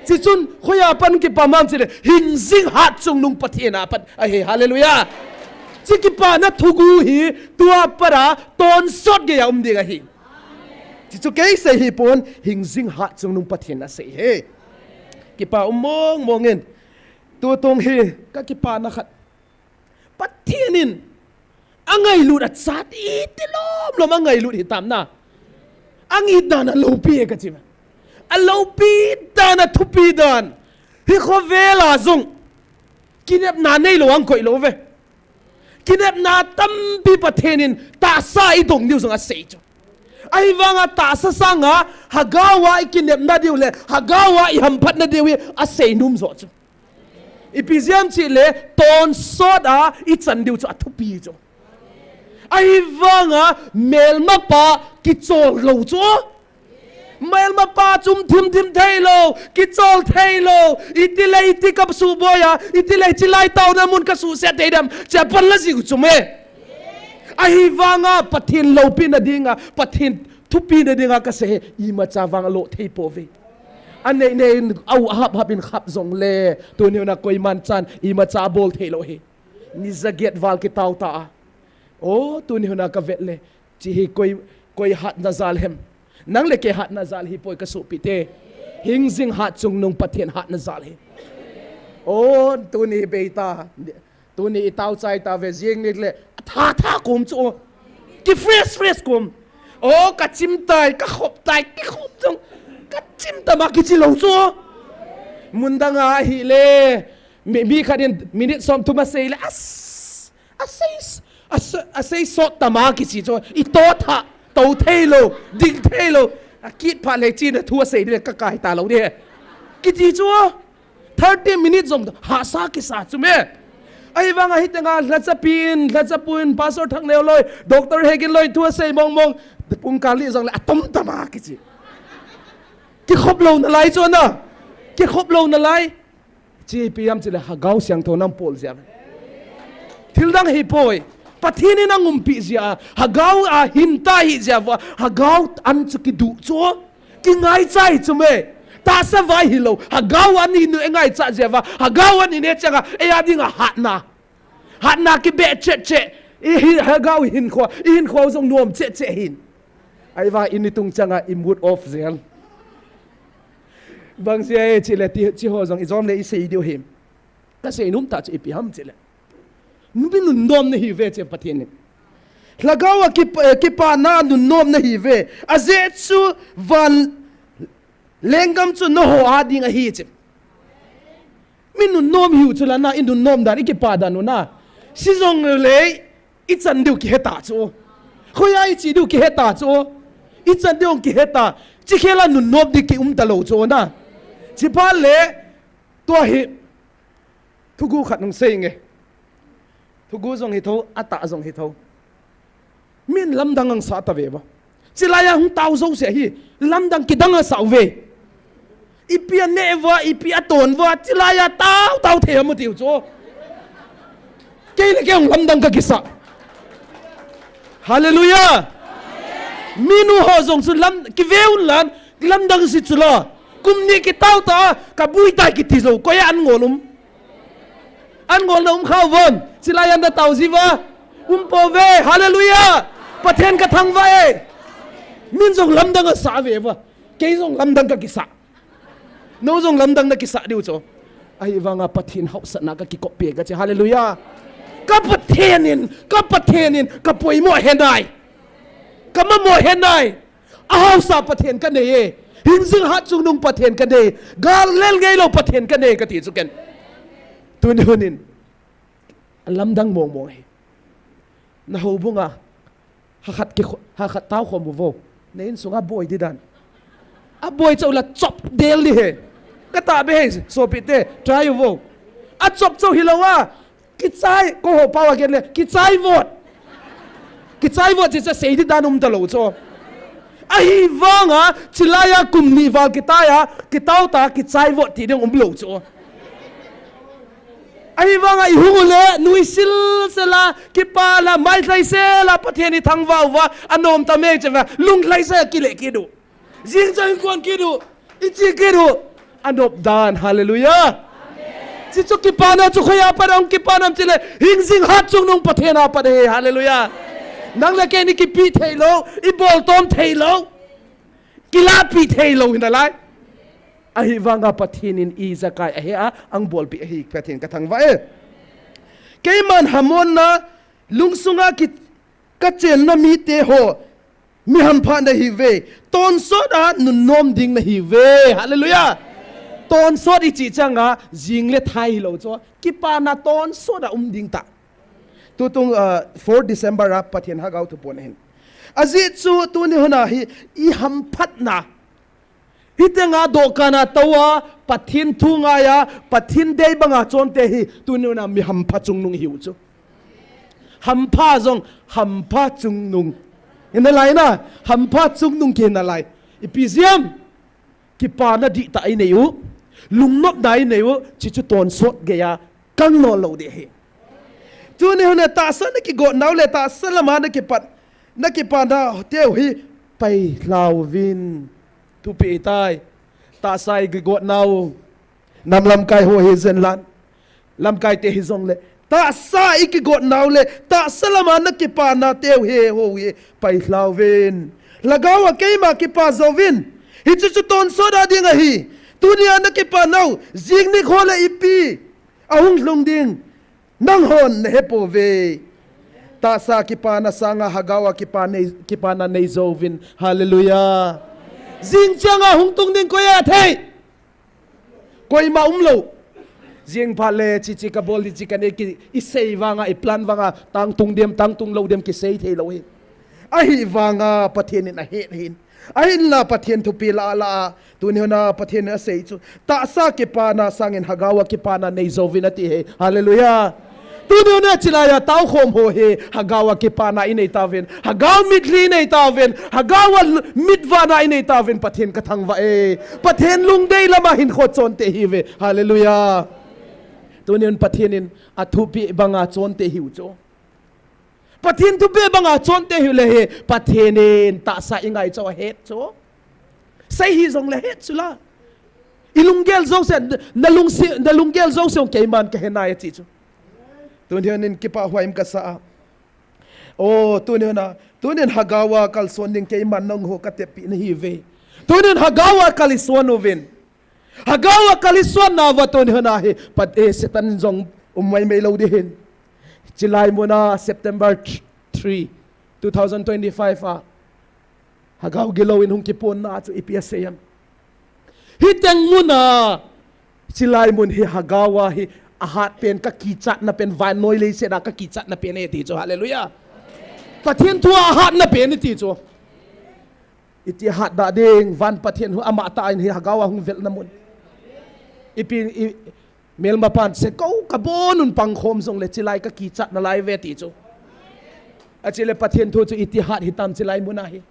Chuchun, khoia pat kipa ham chile, hingjing hatchungnung Pathen a pat ahi. Hallelujah. Chu kipana thuguh hi, tua pat a, tonsot geiya um ding ahi. Chuchu kei sei hipon, hingjing hatchungnung Pathen in asei ahi. Kipa um mong mong in. Tutung hi, kakipana khat. Pathen in, angailut achat iti lom lom angailut hitam na. Angitdan aloupi e kachi. Aloupi dan, athupi dan. Hi khovel a jong. Kinepna neilou ang koi lou ve. Kinepna tampi Pathen in tahsa idong diu jong asei chu. Ahivanga tahsa sanga, Lhagao a ikinepna diu le, Lhagao a ihamphatna diu hi asei nom jo chu. Ipi jeh ham chile, tonsot a ichan diu chu athupi chu. Ahivanga melmapa kichol lou chu. Melmapa chu um thim thim thei lou, kichol thei lou, itile iti kasuh boi a, itile chilai taona mun kasuhset thei dem, chapang la jiu chu me. Ahivanga Pathen loupina dinga, Pathen thupina dinga kasei hi, imacha vang alo thei pouve. Anei nei in, au ahap hap in khap jongle, tuni hun a koiman chan, imacha abol thei lou hi. Ni jaget val kitao ta a. O, tuni hun a kavet le, chi hi koi, koi hatna jal hem. Nang le kei hatna jal hipoi kasopi te. Hingjing hatchungnung Pathen hatna jal hi. O, tuni beita. Tuni itao chai tave jing ni le. Tha tha kum chu. Ki fresh fresh kum. O, kachim tai, kakhop tai, kikhop jong. Kachim tama kichi lou chu. Mundang a hile. Mi, mi khat in minute som thum asei le. As. Asei, asei, asei sot tama kichi chu. Ito tha, tou thei lou, ding thei lou. Akit phat le china thu asei ding le kakai talou ding. Kiti chu. Thirty minutes jong hahsa kisa chu me. Ahivanga hiteng a lhachapi in, lhachapu in, Pastor Thangneo loi, Doctor Hegin loi, thu asei mong mong. Pung kali jongle atom tama kichi. Kikhop lou nalai chu na. Kikhop lou nalai. Chi ipi ham chile Lhagao Siangthou in apol jia. Thildang hipoi. Pathen in aumpi jia. Lhagao a hin ta hi jia uva. Lhagao an chu kiduh chu. Kingaicha hi chu me. Tahsa vai hilou. Lhagao an in u engaicha jia uva. Lhagao an in e changa. Eia dinga hatna. Hatna kibeh chet chet. I hi Lhagao hinkho. I hinkho jong nom chet chet hin. Ahivang in itung changa i mood off jeng. Bang jeh a chile ti, chi ho jong ijom le isei diu hi. Kasei nom tah chu ipi ham chile. Numei nunnom nahiuve che Pathen in. Lhagao a kip-, eh, kipana nunnom nahiuve. Ajeh chu van lenggam chu nangho a ding ahi che. Mi nunnom hiu chu la na, i nunnom dan, i kipa dan u na. Sijongle, ichan diu kihe ta chu. Khoia iche diu kihe ta chu. Ichan diu kihe ta. Chi khela nunnom ding kium talou chu na. Chiphat le, tua hi, thuguh khat hung sei nge. Thuguh jong hitho, atah jong hitho. Min lamdang asah tave uva. Chilai a hung tao jouse hi, lamdang kidang asah uve. Ipi aneh uva, ipi aton uva, chilai a tao tao thei ham tiu chu. Kei le kei hung lamdang kakisa. Hallelujah. Minu ho jong chu lam, kive un lan, lamdang si chu la. Kum ni kitao ta, kabui tai kiti jou, koia an ngol um. An ngolna um kha uvem, chilai a natao jiuva. Um pouve, hallelujah. Pathen kathangvah e. Min jong lamdang asah ve uva. Kei jong lamdang kakisa. Nang jong lamdang nakisa diu chu. Ahivanga Pathen haosatna kakikop peh kachi. Hallelujah. Ka Pathen in, ka Pathen in, kapoimo henai. Kamamo henai. Ahaosa Pathen kanei e. Hingjing hatchungnung Pathen kanei. Gal lel ngeilou Pathen kanei kati chu ken. Tuni hun in. Lamdang mong mong hi. Na houbunga. Hakhat ki, hakhat tao khom uvo. Na insunga boi di dan. Aboi chau la chop del di he. Kata be he, sopite, try uvo. Achop chau hilou a. Kichai, ko ho pawa gen le, kichai vot. Kichai vot chi cha sei di dan um talou chu. Ahivanga, chilaiya kum ni val kitaiya, kitao ta, kichai vot ti ding umlou chu. Ahivanga ihung ule, nuisil sela, kipana, mailhai sela, Pathen ithangvah uva, anom ta mei cheva, lunglhai sela kile kidu. Jing chang kon kidu, ichi kidu. Anop dan, hallelujah. Chichu kipana chu khoiya pat ahung kipanam chile, hingjing hatchungnung Pathen a pat ahi, hallelujah. Nang le kei ni kipi theilou, ibol tom theilou. Kilapi theilou hinalai. Ahivanga Pathen in ijakai ahi a, ahung bolpi ahi Pathen kathangvah e. Keiman hamonna lungsunga ki, kachenna mite ho, mi hampha nahiuve. Tonsot a nunnom ding nahiuve. Hallelujah. Tonsot ichi changa, jing le thai hilou chu. Kipana tonsot a um ding ta. Tutung, uh, four December a Pathen Hagao thupon ahin. Ajeh chu tuni huna hi ihamphatna. Hitenga dohkana toa, Pathen thu ngaiya, Pathen dei banga chonte hi, tuni huna mi hampha chungnung ihiu chu. Hampha jong, hampha chungnung. Hinalai na, hampha chungnung kihinalai. Ipi jeh ham, kipana dihtah inei u, lungnopna inei u, chichu tonsot geiya, kang nol lou ding ahi. Tuni huna tahsa nakigot nau le tahsa lama nakipat, nakipana teu hi pailhauvin. Thupi tai. Tahsa ikigot nau. Nam lamkai ho hi jenlan. Lamkai te hijongle. Tahsa ikigot nau le tahsa lama nakipana teu hi ho hi pailhauvin. Lhagao a keima kipa jouvin. Hichu chu tonsot a ding ahi. Tunia nakipa nau. Jing nikho le ipi ahung lhung ding. Nanghon nahepouve. Tahsa kipana sanga Hagao a kipa nei, kipana neijouvin. Hallelujah. Jing changa hung tung ding koi athei. Koima umlou. Jing phat le chichi kabol di chi kanei ki, isei vanga, iplan vanga, tangtung dem, tangtung lou dem kisei theilou hi. Ahivanga Pathen in ahet ahin. Ahinla Pathen thupi la la a, tuni huna Pathen in asei chu. Tahsa kipana sangin Hagao a kipana neijouvin ati hi. Hallelujah. Tuni huna chilaiya taokhom ho hi, Hagao a kipana inei tauvin. Hagao mitlhi inei tauvin. Hagao a l-, mitvahna inei tauvin. Pathen kathangvah e. Pathen lungdei lama hinkho chonte ihiuve. Hallelujah. Tuni hun Pathen in athupi banga chonte ihiu chu. Pathen thupeh banga chonte ihiu le hi, Pathen in tahsa ingaicha u ahet chu. Sei hijongle ahet chu la. Ilunggel jouse, nalungsi, nalunggel jouse keiman kahenai ati chu. Tuni hin kipah huai um kasa a. O, tuni hin a, tuni hin Hagao a kalson ding keiman nangho kateppi nahiuve. Tuni hin Hagao a kalson uvin. Hagao a kalson nauva tuni hin ahi, pat e Satan jong um maimai lou ding ahin. Chilai muna September three, two thousand twenty-five a. Hagao gilou in hung kiponna chu ipi asei em. Hiteng muna, chilai mun hi Hagao a hi ahat pen kakichatna pen vannoi leiset a kakichatna pen e ti chu. Hallelujah. Pathen thu a ahatna pen e ti chu. Iti hat da ding, van Pathen hu ama ta in hi Hagao a hung velna mun. Ipi, i, melma pan se ko kabonun pangkhom jongle chilai kakichat nalai ve ti chu. Achile Pathen thu chu iti hat hitam chilai muna hi.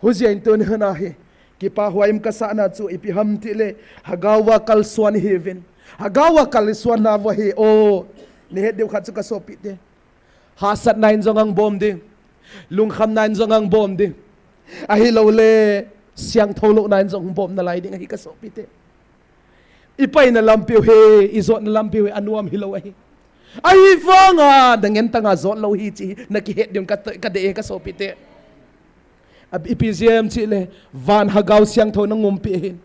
Hujeng tuni hin ahi. Kipah huai um kasana chu ipi ham tile Hagao a kalson ihiuvin. Hagao a kalson nauva hi o. Nahet diu khat chu kasopite. Hahsatna in jong ahung bom ding. Lungkhamna in jong ahung bom ding. Ahilouleh, siangthou louna in jong ahung bom nalai ding ahi kasopite. Ipaina lampiu hi, ijotna lampiu hi, anuam hilou ahi. Ahivanga, nangen tanga jot lou hi chi, nakihet ding ka, kadei kasopite. A, ipi jeh ham chule, van Hagao Siangthou na umpi ahin.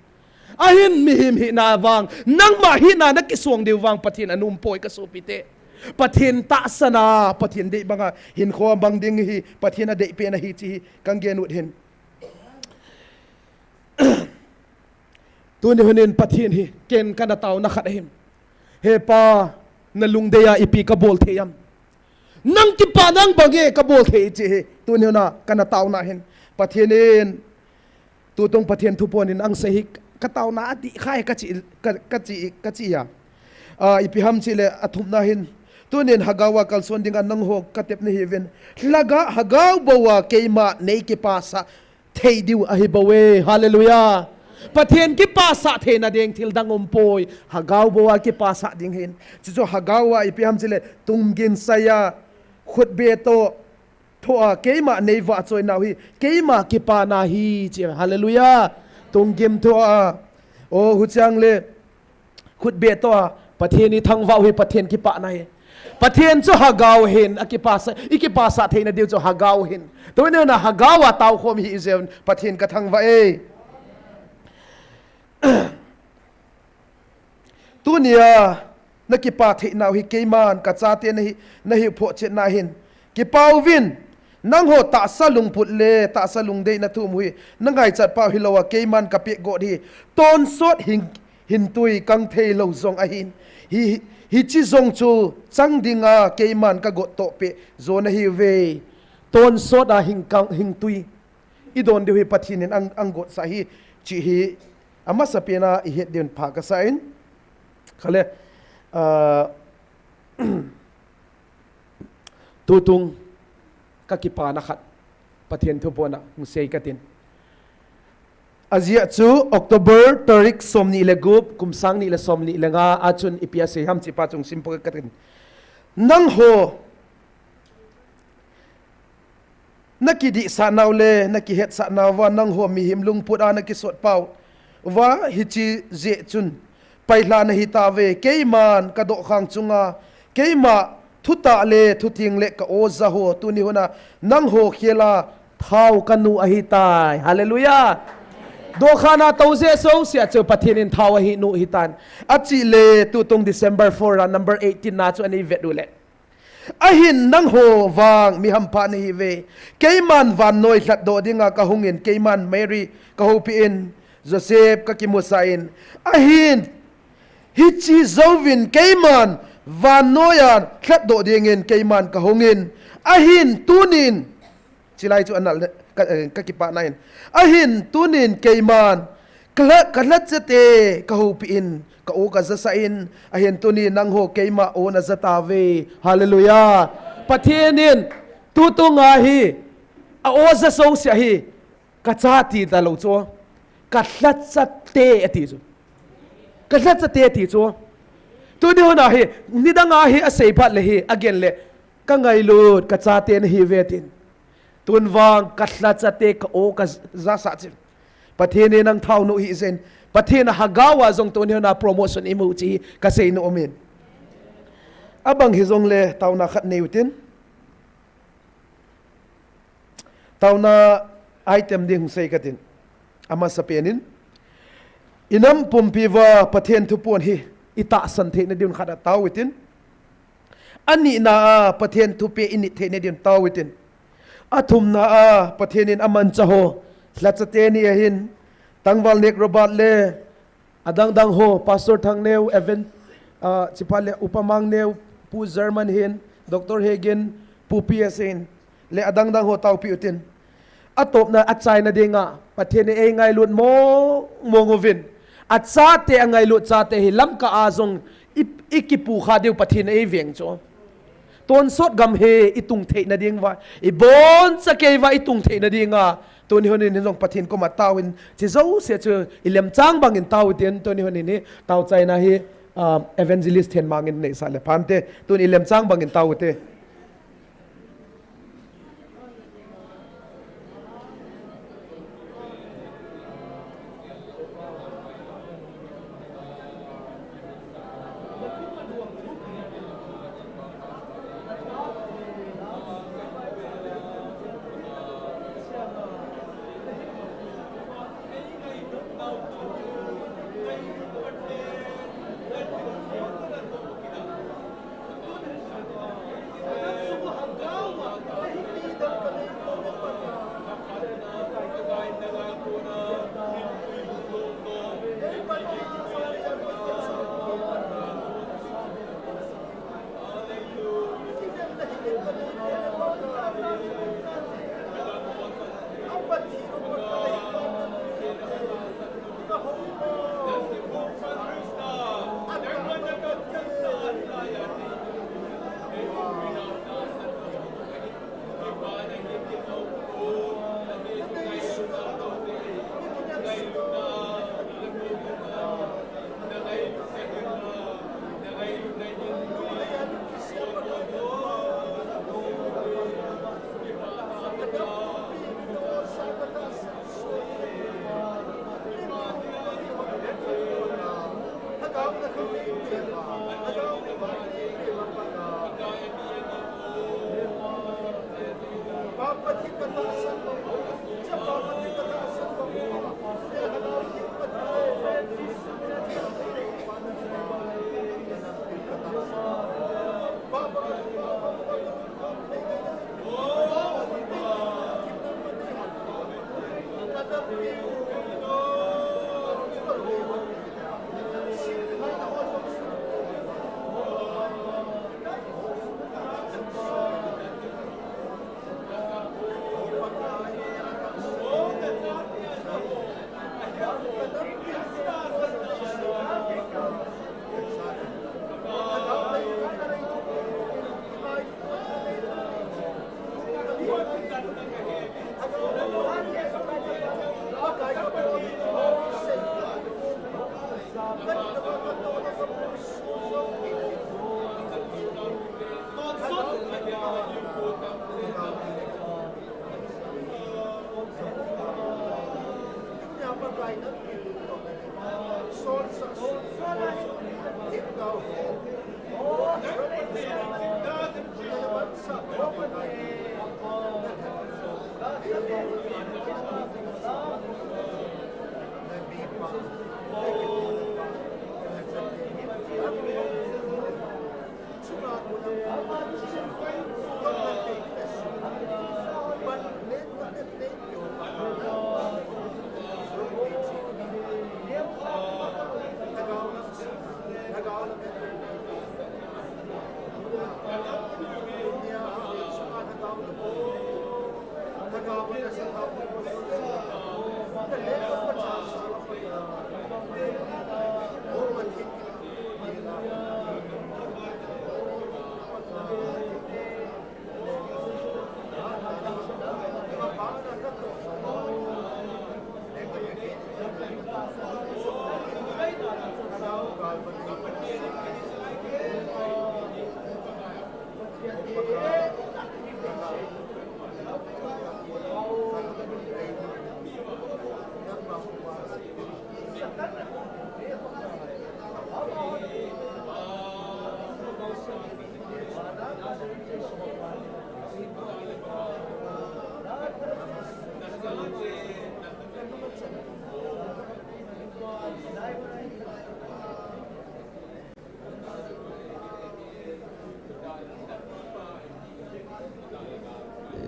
Ahin mihem hina vang, nangma hina na kisong diu vang Pathen ana umpoi ka sopite. Pathen tahsan a, Pathen dei banga hinkho mang ding hi, Pathen adei pen ahi ti hi, kahin gen ut ahin. Tuni hun in Pathen hi, ken kana taona khat ahin. He Pa, na lungdei a ipi kabol thei ham. Nang kipana bang e kabol thei ti hi. Tuni hun a kana taona ahin. Pathen in, tutung Pathen thuphon in asei hi ka taona adih khai kachi, ka, kachi, kachi a. A, ipi ham chule athumna hin. Tuni in Hagao a kalson dinga nangho katep nahiuvin. Lhaga Hagao bou a keima nei kipasah thei diu ahi bou e. Hallelujah. Pathen kipasah theina ding thil dang umpoi. Hagao bou a kipasah ding ahin. Chuchu Hagao a ipi ham chule tunggim sai a khutbeh toh thoh a keima nei vahchoi nau hi keima kipana ahi chi. Hallelujah. Tunggim thoh a. O, huchang le khutbeh toh a Pathen ithangvah u hi Pathen kipana ahi. Pathen chu Hagao ahin, akipasah, ikipasah theina diu chu Hagao ahin. Tuni hun a Hagao a taokhom ihi jeh un Pathen kathangvah e. Tunia na kipah theina u hi keiman kachate nahi, nahi phoh chetna ahin. Kipah uvin, nangho tahsa lungput le tahsa lungdei na thum u hi, na ngaichat pau hilou a keiman kapeh got hi, tonsot hin, hintui kang thei lou jong ahin. Hi, hichi jong chu chang dinga keiman kagot toh peh jo nahiuve. Tonsot a hin kang, hintui. Idon diu hi Pathen in ang, ahin gotsah ahi, chi hi amasapen a ihet diu in pha kasah in. Kale, ah, tutung kakipana khat Pathen thuphon a hung sei katin. Ajeh chu October tarik somni le gup, kum sang ni le somni le nga a chun ipi asei ham chi pa chun simple katin. Nangho na kidihsah nau le na kihetsah nauva nangho mihem lungput a na kisot pau va, hichi jeh chun pailha nahi tauve. Keiman kadohkhang chunga keima thutah le thutheng le ka-o jaho tuni hun a nangho khel a thao kanu ahitai. Hallelujah. Dohkhang a tou jeh jouse a chu Pathen in thao ahinu ahitan. Achih le tutung December four a number eighteen na chu ana vet u le. Ahin nangho vang mi hampha nahiuve. Keiman vannoi lhatdoh dinga kahungin, keiman Mary kahoupi in, Joseph kakimusah in. Ahin, hichi jouvin keiman vannoi a lhatdoh dingin keiman kahungin. Ahin tunin, chilai chu anal le, ka, eh, kakipana in. Ahin tunin keiman, kalha, kalhachate kahoupi in, ka-o kajasah in, ahin tuni nangho keima o najatauve. Hallelujah. Pathen in, tutung a hi, a-o ja jouse hi, kacha ati talou chu. Kalhachate ati chu. Kalhachate ati chu. Tuni hun a hi, nidang a hi asei phat le hi, agen le, kangailut, kachate nahiuve tin. Tun vang, kalhachate ka-o kajasah chin. Pathen in nang thaonu hijeh in. Pathen a Hagao a jong tuni hun a promotion imu chi kasei nom in. Abang hijongle taona khat nei utin. Taona item ding hung sei katin. Amasapen in. Inam pumpi uva Pathen thuphon hi itahsan theina diuvin khat a tao utin. Anina a Pathen thupeh init theina diuvin tao utin. Athumna a Pathen in amanchah ho, lhachate ni ahin, Tangvalnek Robert le, adang dang ho, Pastor Thangneo, Evan, ah, chiphat le Upa Mangneo, Pu German hin, Doctor Hegin, Pu P S hin, le adang dang ho taopi utin. Atopna achaina dinga, Pathen in eingailut mong mong uvin. Achate angailut chate hi Lamka a jong i, ikipukha diu Pathen in eiveng chu. Tonsot gam hi itung theina diuva, iboncha keiva itung theina dinga, tuni hun in jong Pathen koma taovin, chi jouse chu ilemchang bangin tao utin, tuni hun in hi, taochaina hi, ah, Evangelist Thenmang in neisah le phante, tun ilemchang bangin tao ute.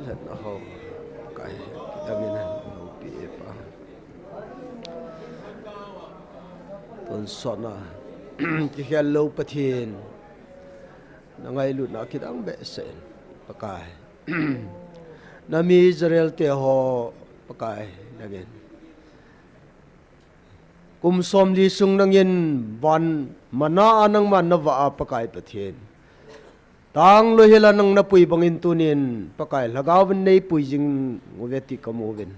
Lhatna ho, Pakai, kidangin loupi e Pa. Tonsotna kikhel lou Pathen, na ngailutna kidang behseh in, Pakai. Na mi Israel te ho, Pakai, nangin kum somli sung nangin van manna a nangman na vah a, Pakai Pathen. Tang lou hila nang na pui bangin tunin, Pakai, Lhagao in nei pui jing uve ti ka mu uvin.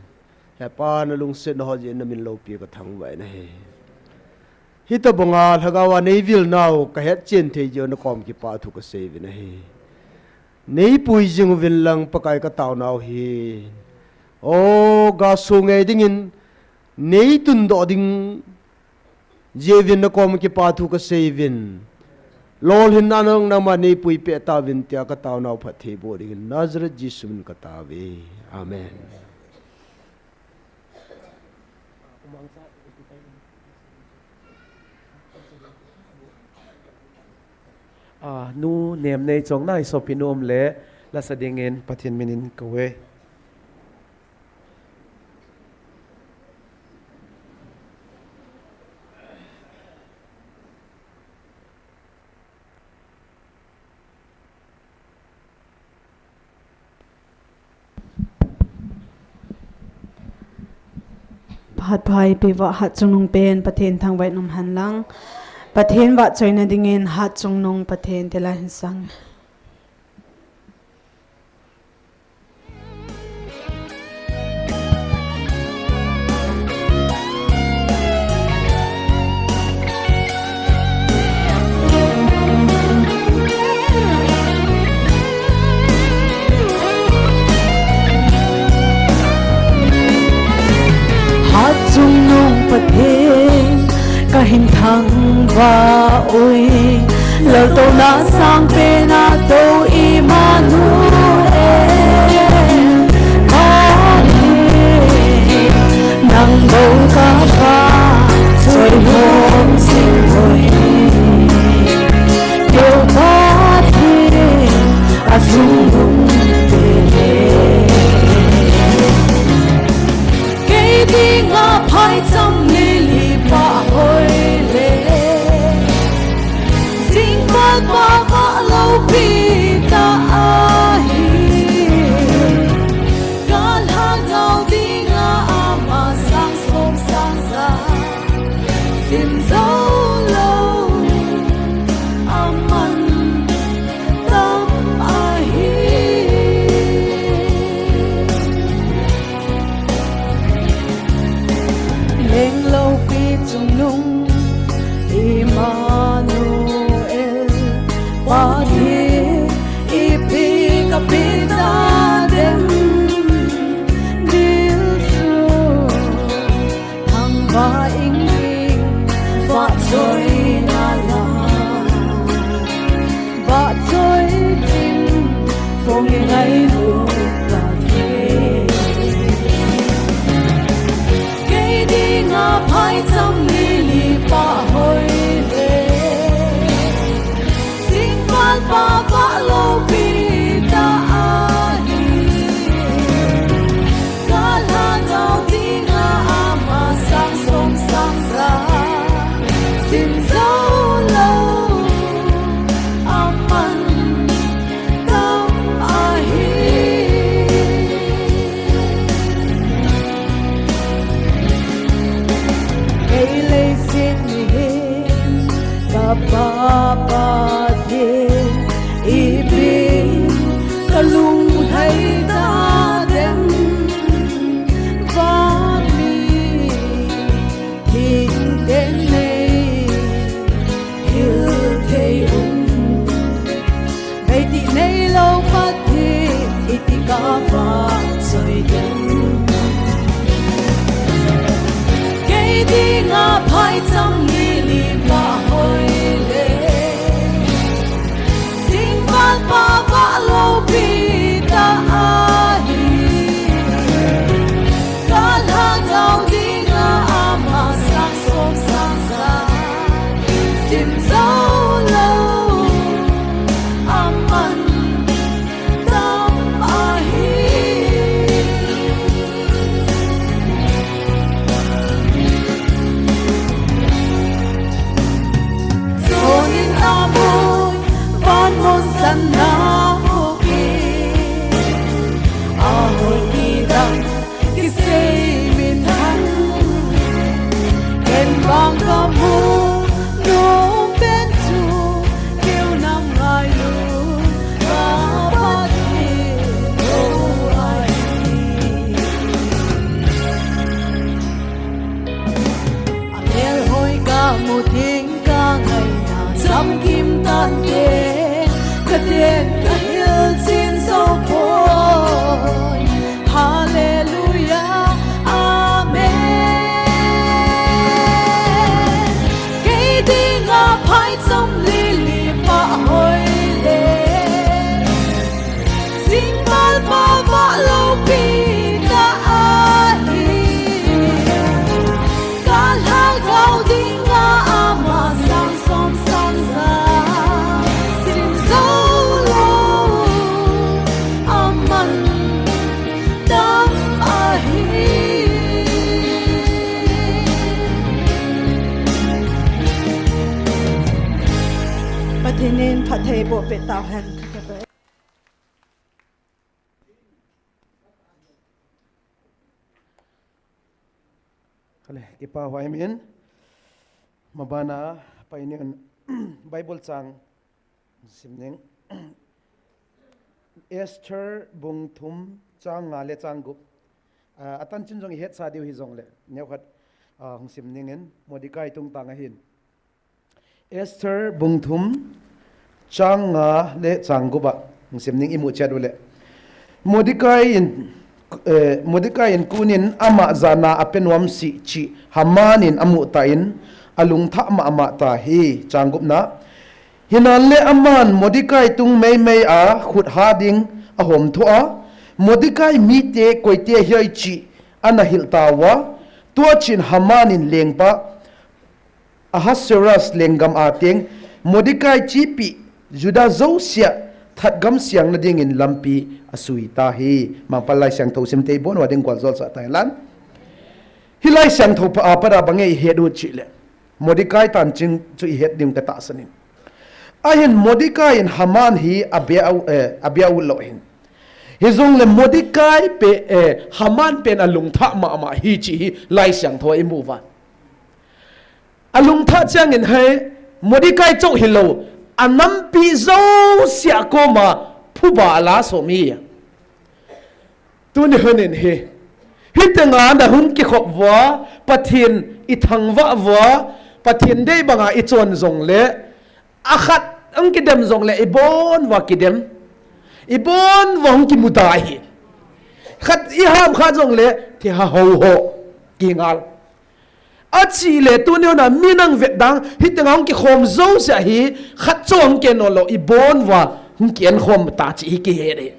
He Pa, na lungsetna ho jeh in na min loupi ka thangvah in ahi. Hitobanga Lhagao a nei vil nau ka hetchen thei jeh u na kom kipa thu ka sei uvin ahi. Nei pui jing uvin lang, Pakai, ka taonau hi. O, ga su ngei dingin, nei tundoh ding jeh uvin na kom kipa thu ka sei uvin. Lolhinna nang nangma nei pui peh tauvin tia ka taonau phatthei boh dingin Nazareth Jesu min ka taove. Amen. A, Nu Nemnei Chongnai sopinu um le, lasa dingin Pathen minin ka kouve. Phat pha eipeuva hatchungnung pen Pathen thangvah in um hen lang. Pathen vahchoina dingin hatchungnung Pathen tilai hin sang. Hatchungnung Pathen, ka Minthang va ui, laltouna sangpen a tou Immanuel. Pathen, nang bou kava, choi hom sing hoi. Keu Pathen, asung hung te le. Kei dinga phaicham lili pah hoi le. Jingval pah vah loupi ta ahi. Ka lhagao dinga ama sang som sang ja. Sim jou lou. Aman tam ahi. Lengloupi chungnung Immanuel, Pathen ipi kape ta dem, dil chu thangvah ing ing, vahchoina la. Vahchoi chin, phong ngailut Pathen. Kei dinga phaicham lili pah hoi le. Jingval pah vah loupi ta ahi. Ka lhagao dinga ama sang som sang ja. Sim jou lou. Aman tam ahi. Kei leiset mihem, ka Pa Pathen, ipi ka lunglhai ta dem, vang mi, thingte nei, hil thei um. Meitih neilou Pathen, iti ka vahchoi dem. Kei dinga phaicham lili pah hoi le. Jingval pah vah loupi ta ahi. Ka lhagao dinga ama sang som sang ja. Sim jou lou. Aman tam ahi. Sonin amoi, van mun sanna hoki. Ahoi kidang kisei minthang. Ken vang kamu nom pen chu, keu nam ngailu ka Pathen ahi. Amel hoi kamu ding kangaina, samkim tante, kaden kahil chin jou poi. Hallelujah, amen. Kei dinga phaicham lili pah hoi le. Jingval pah vah loupi ta ahi. Ka lhagao dinga ama sang som sang ja. Sim jou lou. Aman tam ahi. Pathen in phattheiboh peh tauhen. Kale, kipa hua imin. Mabana, painin Bible chang sim ning. Esther bung thum chang nga le chang gup. Ah, atan chin jong ihet sa diu hijongle, neokhat, ah, hung sim ningin, Mordecai tungtang ahin. Esther bung thum, chang nga le chang gup a hung sim ning imu chet ule. Mordecai in, eh, Mordecai in kunin ama jana ape nom si chi Haman in amu tan, alungthah mahmah ta hi. Chang gupna. Hinanle aman Mordecai tung meimei a khut ha ding ahom tho a, Mordecai mite koite hioi chi ana hil tauva, tuachin Haman in lengpa Ahasuerus lenggam a teng Mordecai chipi Juda jousia thatgam siang nadingin lampi asui ta hi. Mangpal Laisiangthou simte ibon uva ding gualzol sah ta hilan. Hi Laisiangthou pa, a, pada bang e ihet u chih le, Mordecai tan ching chu ihet ding ka tahsan in. Ahin Mordecai in Haman hi abia u, eh, abia u lo hin. Hijongle Mordecai pe, eh, Haman pen alungthah mahmah hi chi hi Laisiangthou a imu uva. Alungthah chiangin hei Mordecai chauh hilou, anampi jousia koma phuba ala som hi. Tuni hun in hi, hitenga nahung kikhop uva, Pathen ithangvah uva, Pathen dei banga ichon jongle, akhat hung kidem jongle, ibon uva kidem, ibon uva hung kimuda hi. Khat iham kha jongle, thi ha ho ho, kingal. Achile tuni hun a mi nang vet dang, hitenga hung kikhom jousia hi, khat chauh hung kei nolou, ibon uva hung kienkhom ta chi hi kihe de.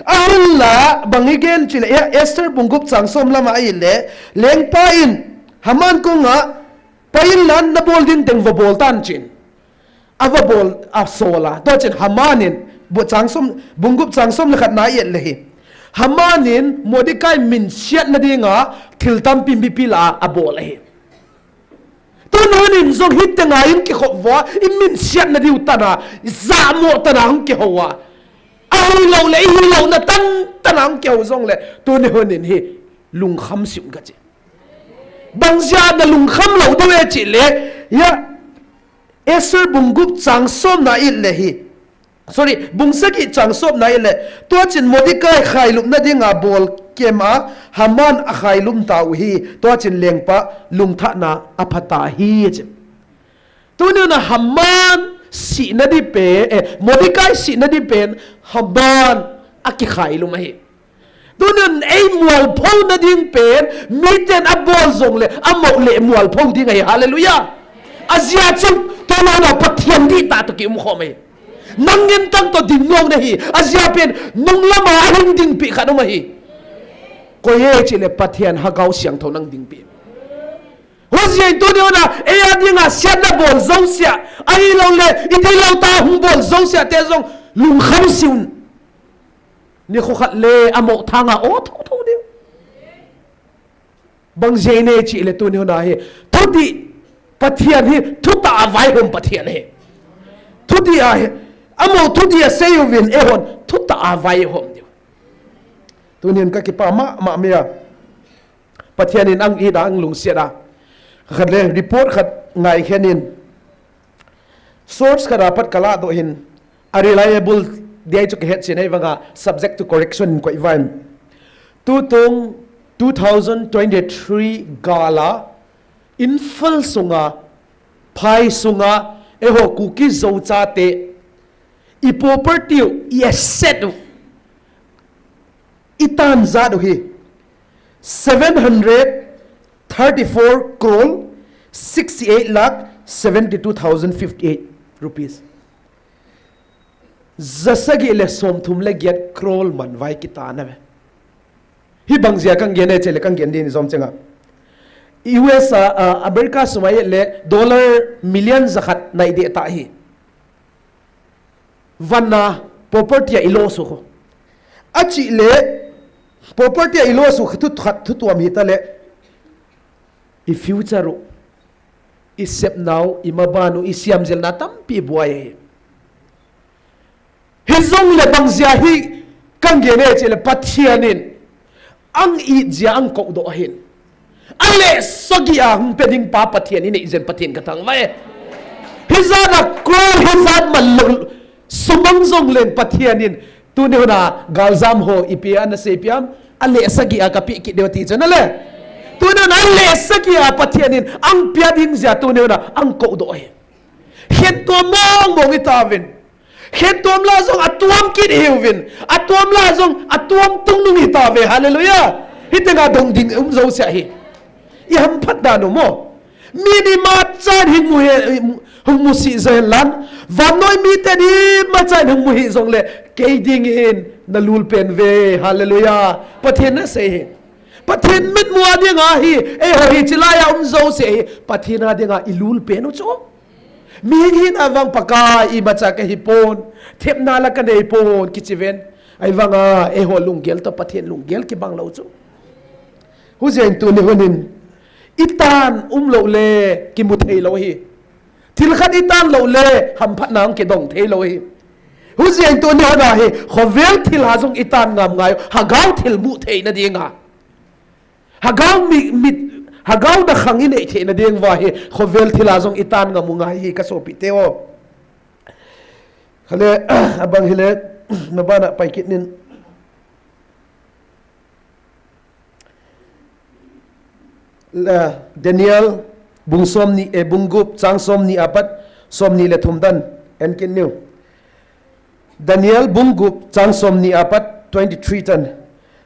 Ahinla, bang igen chile, ya, Esther bung gup chang som lama ahile, lengpa in, Haman konga, pai inlan nabol ding teng vabol tan chin. Avabol, asol a. Tuachin Haman in, bu chang som, bung gup chang som le khat na iet le hi. Haman in Mordecai minsiat nadinga thil tampi mipi lah a abol ahi. Tuni hun in jong hitenga ikikhop uva, iminsiat nadiu tana, ijamo tana hung kihou a. Ahilou le, ihilou na tan tana hung kihou jongle, tuni hun in hi lungkham sim kachi. Bang jeh a nalungkham lou diu e chile, ya, Esther bung gup chang som na iet le hi. Sorry, bung sagi chang som na iet le. Tuachin Mordecai khailupna dinga bol kem a Haman akhailup tau hi. Tuachin lengpa lungthahna apha ta hi chi. Tuni hun a Haman sihna di pen, eh, Mordecai sihna di pen Haman akikhailup ahi. Tuni hun ei mualpho nading pen, miten abol jongle, amou le mualpho ding ahi. Hallelujah. Ajeh chu, tuni hun a Pathen dihtah toh kium khom ahi. Nang ngentang toh ding nom nahi. Ajeh pen, nunglam a ahing dingpi khat um ahi. Koi e chile Pathen Lhagao Siangthou nang dingpi. Hojeh in tuni hun a, ei a dinga siatna bol jouse a, ahilou le, idilou tah a hung bol jouse a te jong, lungkham sim un. Nikho khat le amou thanga o thotho diu. Bang jeh inem chile tuni hun a hi. Thudih Pathen hi, thutah a vaihom Pathen ahi. Thudih a hi, amou thudih asei uvin, eihon, thutah a vaihom diu. Tuni hun kakipah mama mia. Pathen in ang it a, ang lungset a. Khat le report khat ngaikhen in. Source khat a pat kaladoh hin, a reliable dia chu kahet chen ahi vanga subject to correction in koi vain. Tutung two thousand twenty-three gal a Imphal sunga, phai sunga, eiho Kuki Zo chate, i property u, i asset u, i tan jat u hi seven hundred thirty-four crore sixty-eight lakh seventy-two thousand fifty-eight rupees. Jasagi le somthum le giat crore man vai kitan ave. Hibang jeh a kang gen e chele kang gen din jom chenga. U S a, a, America sum a le dollar million jakhat nai de ta hi. Vanna property a i loss u kho. Achi le property a i loss u khat thu khat thu tuam hi ta le. I future u, i sepnau, i maban u, i siam jilna tampi buai ahi. Hijongle bang jeh a hi kang gen e chele Pathen in ang it jeh a ang koudoh ahin. A leh sagi a hung pe ding pa Pathen i nei jeh in Pathen ka thangvah e. Hijat a crore hijat man lou sumang jongle Pathen in tuni hun a galjam ho ipi ana sei piam, a leh sagi a ka pe kit diu ti chu na le. Tuni hun a leh sagi a Pathen in ang pia ding jeh a tuni hun a ang koudoh ahi. Khentuam mong mong i tauvin. Khentuam lah jong a tuam kit i hiuvin. A tuam lah jong a tuam tungnung i tauve. Hallelujah. Hitenga dong ding um jouse ahi. I hamphat dan u mo. Mi ni ma chan hing mu he, hung mu si jeng lan. Vannoi miten ima chan hung mu hi jongle, kei dingin na lul pen ve. Hallelujah. Pathen in asei hi. Pathen mitmu a dinga hi, eiho hi chilai a um jouse hi, Pathen a dinga i lul pen u chu. Mihing hina vang Pakai imacha kahi pon, thepna la kanei pon, kichi ven. Ahivanga, eiho lunggel toh Pathen lunggel kibang lou chu. Hujeh in tuni hun in, i tan um lou le, kimu thei lou hi. Thil khat i tan lou le, hamphatna hung kidong thei lou hi. Hujeh in tuni hun a hi, khovel thil a jong i tan ngam ngai, hagao thil mu theina dinga. Hagao mi, mi, hagao na khang i nei theina ding uva hi, khovel thil a jong i tan ngam u ngai hi ka sopite o. Khale, abang hile, na bana pai kit nin. La, Daniel, bung somni, eh, bung gup, chang somni apat, somni le thum tan, en kit niu. Daniel bung gup chang somni apat twenty-three tan.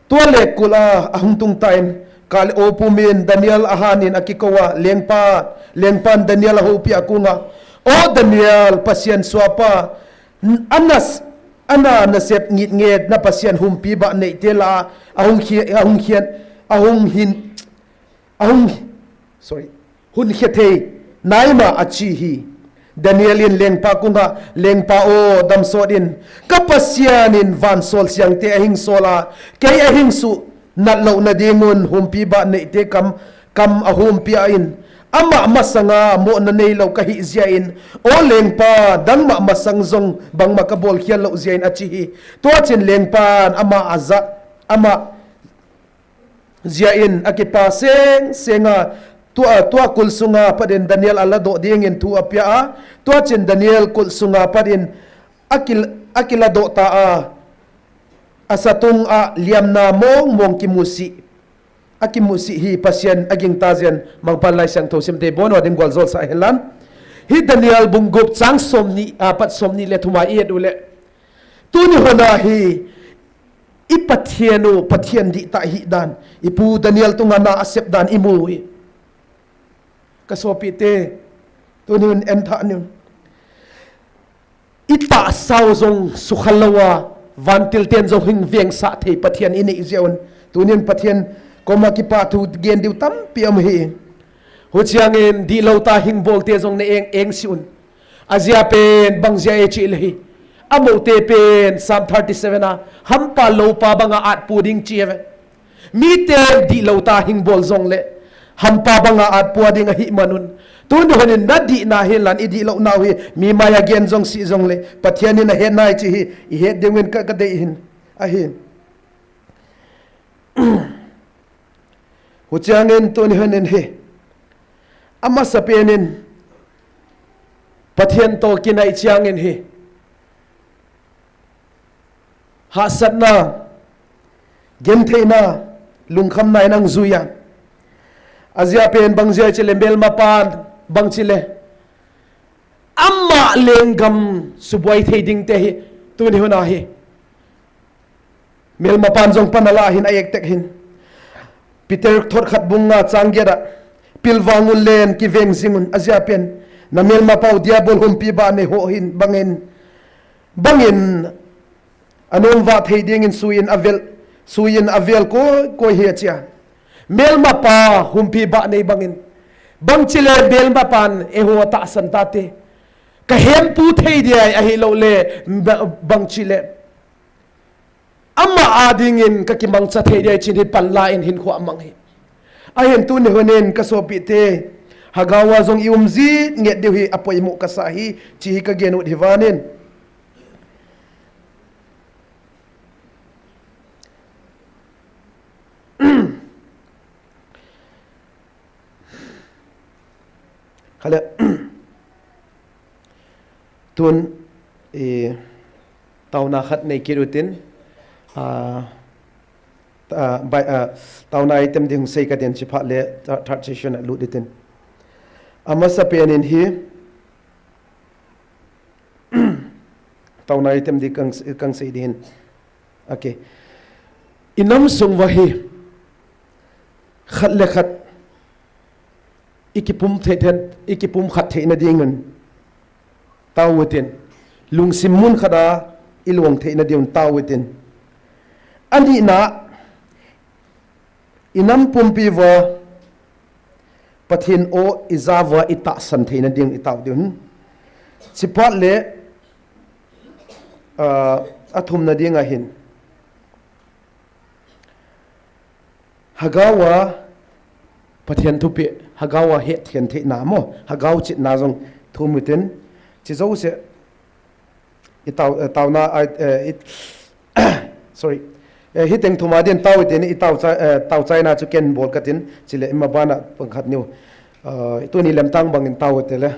Tua le kul a ahung tung tan, kale o pumin Daniel ahanin akikou a, lengpa, lengpan Daniel ahoupi a kunga, O Daniel, Pasian suapa, n-, anas, ana nasep ngitnget na Pasian humpi ba neite la, ahung khi-, ahung khian, ahung hin, ahung, sorry, hun khe thei naima achi hi. Daniel in lengpa kunga, lengpa o, damsot in, ka Pasian in vansol siangte ahing sol a, kei ahing su nat lou na dingun humpi ba neite kam, kam ahumpi a in, ama masanga mo na nei lou kahi jia in, o lengpa, nangma masang jong bangma kabol khial lou jia in achi hi. Tua chin lengpan ama aja, ama jia in akipa seng, senga, tua, tua kul sunga pat in Daniel ala doh dingin thu apia a, tua chin Daniel kul sunga pat in akil-, akila doh ta a, asa tung a liamna mong mong kimusi, akimusi hi Pasian aging ta jia in mangpan Laisiangthou simte bon uva ding gual jol sa hen lan. Hi Daniel bung gup chang somni apat somni le thum a i et u le. Tuni hun a hi, I Pathen u, Pathen dihtah hi dan, i pu Daniel tunga na asep dan i mu hi. Ka sopite, tuni hun en tha niu. I tahsa u jong sukhal lou a, vantil ten jong hing veng sah thei Pathen i nei jeh un. Tuni hun Pathen koma kipa thu gen diu tampi um hi. Huchiangin dihlou ta hing bol te jong na eng, eng si un. Ajia pen bang jia e chi le hi. Amote pen Psalm thirty-seven a, hampa loupa banga atpu ding chi ve. Miten dihlou ta hing bol jongle, hampa banga atpu ding ahi man un. Tuni hun in na dihna hin lan i dihlou nau hi, mi mai a gen jong si jongle, Pathen in ahet nai chi hi, i het ding un ka, ka dei hin. Ahi. Huchiangin tuni hun in hi. Amasapen in Pathen toh kinai chiangin hi. Hahsatna, gentheina, lungkhamna in ahung jui a. Ajia pen bang jia chi le melmapan, bang chi le. Ama lenggam subuai thei ding te hi, tuni hun a hi. Melmapan jong pan ala hin a ek tek hin. Peter thot khat bung nga chang get a. Pilvang un len kiveng jing un ajia pen. Na melmapau Diabol humpi ba nei ho hin bangin. Bangin. Anom va thei dingin suiyin avel, suiyin avel koi, koi hi achia. Melmapa humpi ba nei bangin. Bang chi le melmapan eiho tahsan ta te. Ka hempu thei dia ahilou le ba-, bang chi le. Ama a dingin ka kimangcha thei dia chin hi pan la in hin khua mang hi. Ahin tuni hun in ka sopite. Hagao a jong i um jing nget diu hi apoimo kasa hi chi hi ka gen ut hi vanin. Khale. Tun, eh, tauna khat nei kit utin, ah, ah, bai, ah, tauna item ding sei ka den chi phat le, third, third session a lut utin. Amasapen in hi, tauna item di kang, kang sei di hin. Okay. I nam sung uva hi khat le khat ikipum thei, thei, ikipum khat theina dingun tao utin, lungsim mun khat a ilong theina dingun tao utin. Anina, inam pumpi uva Pathen o ija uva itahsan theina ding itao diu hin. Chipat le, ah, athumna ding ahin. Hagao a Pathen thupeh, Hagao a hetchen theina mo, Hagao chetna jong thum utin, chi jouse, itao, eh, taona, ai, eh, it, sorry. Eh, hiteng thum a din tao ite ni, itao chai, eh, tao chaina chu ken bol katin, chile ima bana pangkhat niu. Eh, tuni lemtang bangin tao ite le.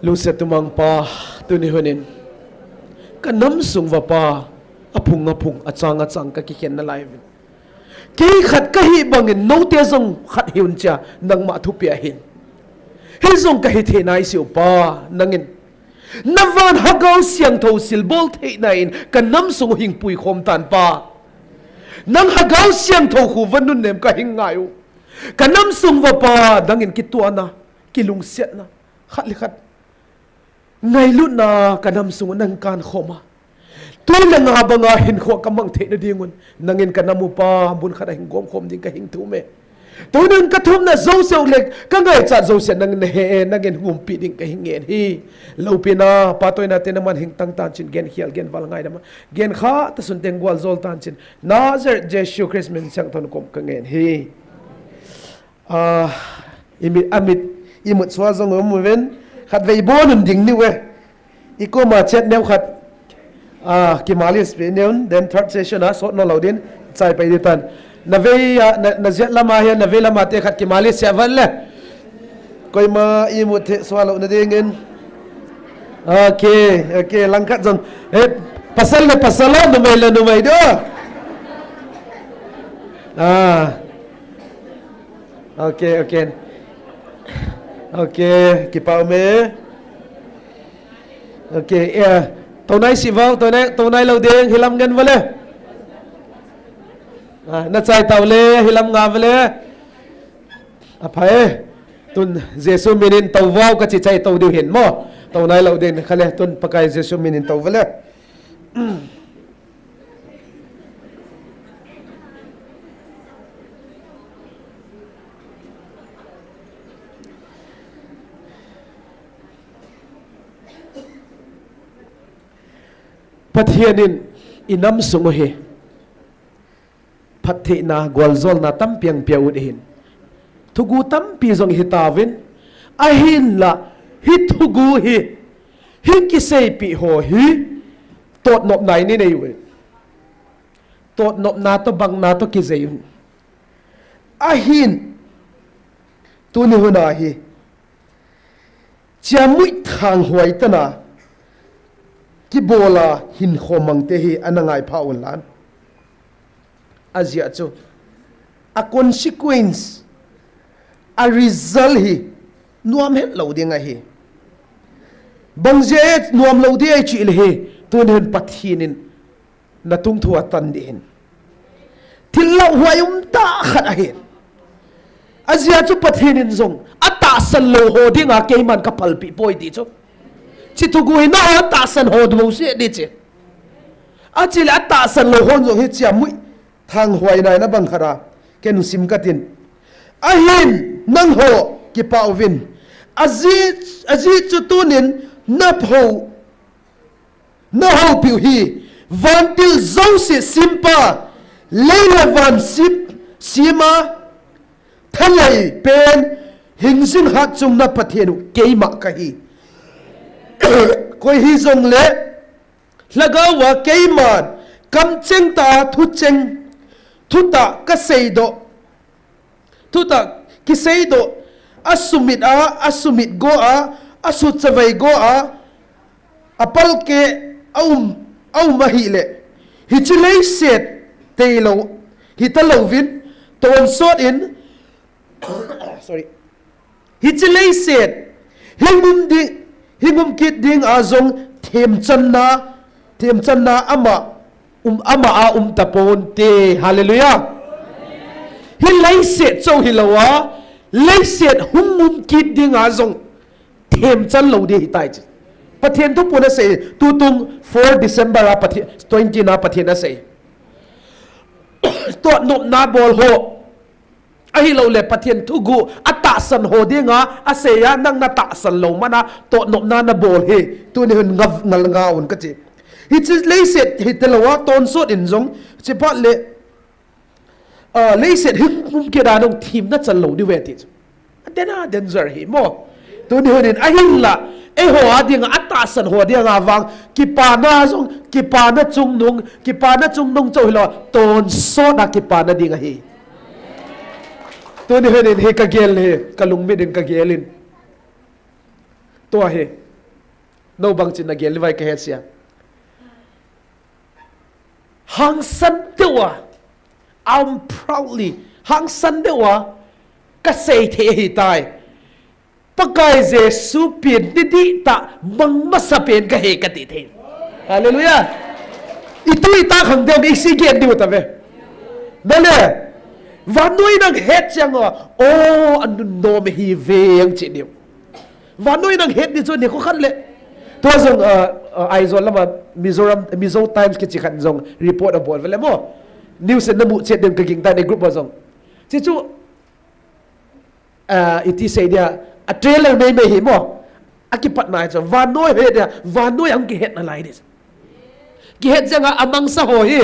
Lungset tumang Pa, tuni hunin ka nam sung uva Pa, aphung aphung, achang achang ka kikhen nalai uvin. Kei khat kahi bangin note jong khat hiun chia nangma thupeh ahin. Hijong kahi thei nai siu Pa, nangin na van Hagao Siangthou silbol theina in ka nam sung u hing puikhom tan Pa. Nang Hagao Siangthou khu uva nunnem ka hing ngai u. Ka nam sung uva Pa, nangin kituana, kilungsetna, khat le khat ngailutna ka nam sung u nang kankhom a, tui le nga banga hinkho ka mang theina dingun, nangin ka nam u Pa, mun khat a hing gomkhom ding ka hing thum e. Tunin ka thumna jouse u le ka ngaichat jouse nang na he, nangin hung umpi ding kahin ngen hi. Loupina, phattheina te naman hing tang tan chin, gen khial, gen val ngai naman. Gen kha ta sun teng gual jol tan chin. Nazareth Jesu Christ min siangthon kom ka ngen hi. Ah, imit, amit, imut sua jong um uvin. Khatvei bon un ding ni ve. I koma chet neo khat. Ah, kimalis pe neun, then third session a, sot no lo din, chai pai di tan. Na vei a, na, na jet lama hi, na vei lama te khat kimalis sia van le. Koima imut the sua lo na dingin. Okay, okay, langkhat jong. Eh, pasal le pasal lo, numei le numei do. Ah. Okay, okay. Okay, kipa ume. Okay, eh, tonai si val, tonai, tonai lo ding, hilam ngen vale. Ah, na chai tau le, hilam nga vale. Aphai, tun Jesu minin tau vau ka chi chai tau diu hin mo. Tonai lo ding, khale, tun Pakai Jesu minin tau vale. Pathian in i nam sung u hi phattheina, gualjolna tampi ang pia ut ahin. Thugu tampi jong hi tauvin, ahinla hi thugu hi, hi kiseipi ho hi, totnopna i nei uvin. Totnopna to bangna to kijei un. Ahin, tuni hun a hi, chiamui thanghuai tana kibola hinkho mangte hi ana ngai pha un lan. Ajeh chu, a consequence, a result hi nuam het lo ding ahi. Bang jeh a nuam lo ding ahi chih le hi, tuni hun Pathian in na tungthu a tan ding ahin. Thil lauhuai um tah khat ahin. Ajeh chu Pathian in jong, atahsan lou ho dinga keiman ka phalpeh poi ti chu. Chi thugu hi nangho tahsan ho ding bouseh ding chi. Achile atahsan lou hon jong hi chiamui thanghuai nai na bang khat a, ken sim ka tin. Ahin nangho kipa uvin. Ajeh, ajeh chu tunin na pho Na houpiu hi, vantil jouse sempa, lei le van sem, sema, thalei pen, hingjing hatchungna Pathian u keima kahi. Koi hijongle, lhagao a keiman, kamcheng tah a thucheng, thutah kaseidoh, Thutah kiseidoh, asumit a, asumit go a, asutchavei go a, apalkeh a um, a um ahile, hiche leiset teilou, hitalouvin, tonsot in, sorry, hiche leiset, hing um ding, hing um kit ding a jong themchanna, themchanna ama, um, ama a um taponte. Hallelujah. Hi leiset chou hilou a, leiset hung um kit ding a jong themchan lou ding ahitai chi. Pathen thupuina asei, tutung four December a Pathen, twenty na Pathen asei. Totnopna bol ho. Ahilouleh Pathen thugu atahsan ho dinga asei a, nang natahsan lou mana totnopna nabol hi, tuni hin nga, nga, nga un kati. Hiche leiset hitelou a tonsot in jong, chuphat le, ah, leiset hing um kit a nung themna chan lou diu ve ti chu. Adena danger hi mo. Tuni hin ahinla, eiho a dinga, atahsan ho dinga vang, kipana jong, kipana chungnung, kipana chungnung chou hilou, tonsot a kipana ding ahi. Tuni hin hi kagel hi, kalungmit in kagel in. Tua hi, nou bangchin nagel diu vai kahet sia. Hangsan deuh a, I'm proudly, hangsan deuh a, kasei thei ahitai. Pakai Jesu pen ni dihtah mang masa pen kahi kati thei. Hallelujah. Itu itah khang deuh, isi gen diu tave. Nale, vannoi nang het chiang a, o, anunnom hive ang chi diu. Vannoi nang het ni chu ni kho khat le. Tua jong, ah, ah, Aizawl lama Mizoram, Mizo Times kichi khat jong report abol vele mo. News namu chet ding kaging tan e group a jong. Chi chu, Ah, iti sei dia, a trailer meimei hi mo. Akipatna chu vannoi hi dia, vannoi ang kihetna lai di. Kihet jeng a amangsa ho hi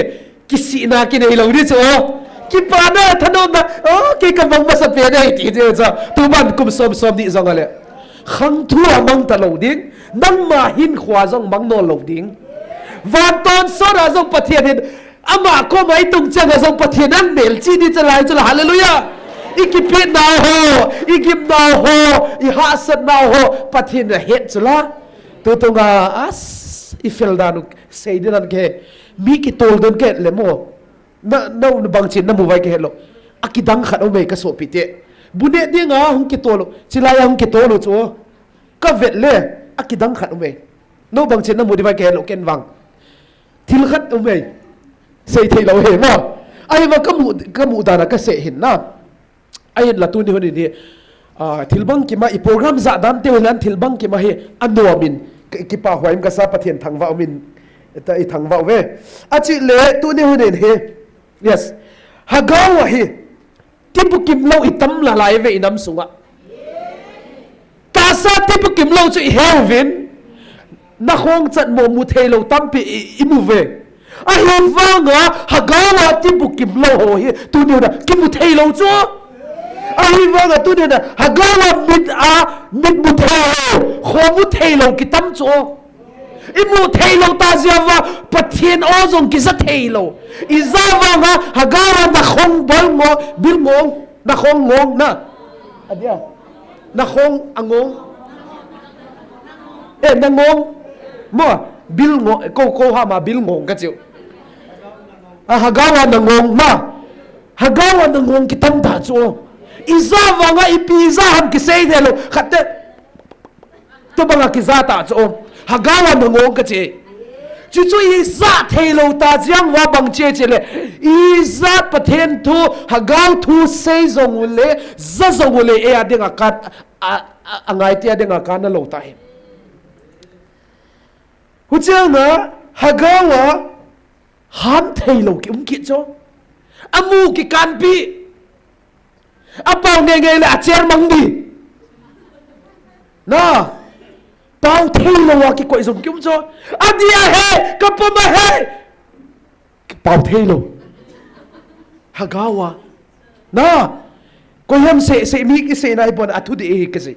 kisihna kinei lou di chu. Kipana thanomna, oh, kei kabang masapen e ti di chu. Tuban kum som som ni jong ale. Khang thu amang talou ding, nangma hin khua jong mang no lou ding. Van tonsot a jong Pathen hin Ama koma itung cheng a jong Pathen in melchih di chalai chula. Hallelujah. Ikipetnau ho, igimnau ho, ihahsatnau ho Pathen in ahet chula. Tutunga as, ifel dan u sei di nan ke. Mi kitol don ke le mo. Na, na, na bangchin namu vai ke hello. Akidang khat umei kasopite. Bune dinga hung kitol u. Chilai a hung kitol u chu. Kavet le. Akidang khat umei. No bangchin namu di vai ke hello ken vang. Thil khat umei. Sei thei lou hi mo. Ahi va kamu, kamu dan a kasei hin na. Ahin la tuni hun in hi. Ah, thil bang kima i program ja dan teu hilan thil bang kima hi. Anom in. Ki, kipa huai kasa Pathen thangvah umin. Ta i thangvah uve. Achi le tuni hun in hi. Yes. Hagao a hi. Tibukim lou itam lalai ve inam sunga. Tahsa tibukim lou chu iheuvin. Nakhong chat mo mu thei lou tampi i, imu ve. Ahivanga hagao a tibukim lou ho hi. Tuni na kimu thei lou chu. Ahivanga tuni na hagao a mit a mit mu thei lou. Kho mu thei lou kitam chu. Imu thei lou ta jeh uva, Pathen o jong kija thei lou. Ija vanga, hagao a nakhong bol ngo, bil ngong, nakhong ngong na. Adia. Nakhong angong. Eh, nangong. Mo, bil ngong, ko, ko ha ma bil ngong kachiu. A hagao a nangong ma. Hagao a nangong kitam ta chu. Ija vanga, ipi ija ham kisei thei lou. Khatte. Tubanga kija ta chu. Hagao a nangong kachi. Chuchu ija thei lou ta jeh uva bang che che le. Ija Pathen thu, hagao thu sei jong ule, ja jong ule, eia dinga kan, a, a, angai tia dinga kan na lou ta hi. Huchianga, hagao a, ham thei lou ki um kit chu. Amu kikanpi. Apao ngei ngei le acher mang di. Na. Pao thei lou a kikoi jong ki um chu. Adia he, kapama he. Pao thei lou. Hagao a. Na. Koi ham sei, sei mi kisei na hi bon a thu di hi kisei.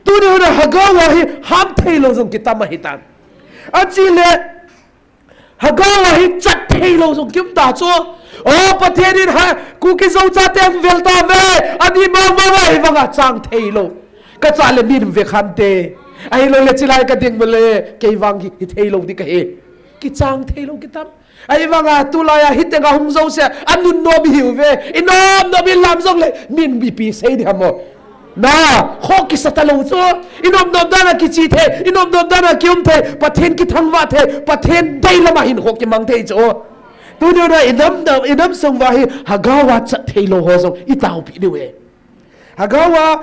Tuni hun a hagao a hi ham thei lou jong kitam ahi tan. Achi le Hagao a hi chat thei lou jong ki um ta chu. O Pathen in ha, Kuki Zo chate hung vel ta ve. Ani mama ma hi vanga chang thei lou. Ka cha le min ve khan te. Ahilou le chilai ka ding le kei vang hi, hi thei lou di ka hi. Kichang thei lou kitam. Ahivanga tulai a hi tenga hung jo se. Anun nom hi u ve. I nom nom i lam jong le min bi pi sei di ham o. Na, kho kisa talou chu. I nom nom dan a kichi thei, i nom nom dan a ki um thei, Pathen kithangvah thei, Pathen dei lama hin kho kimang thei chu. Tuni na i nam, i nam sung uva hi, hagao a chat thei lou ho jong, i taopi diu e. Hagao a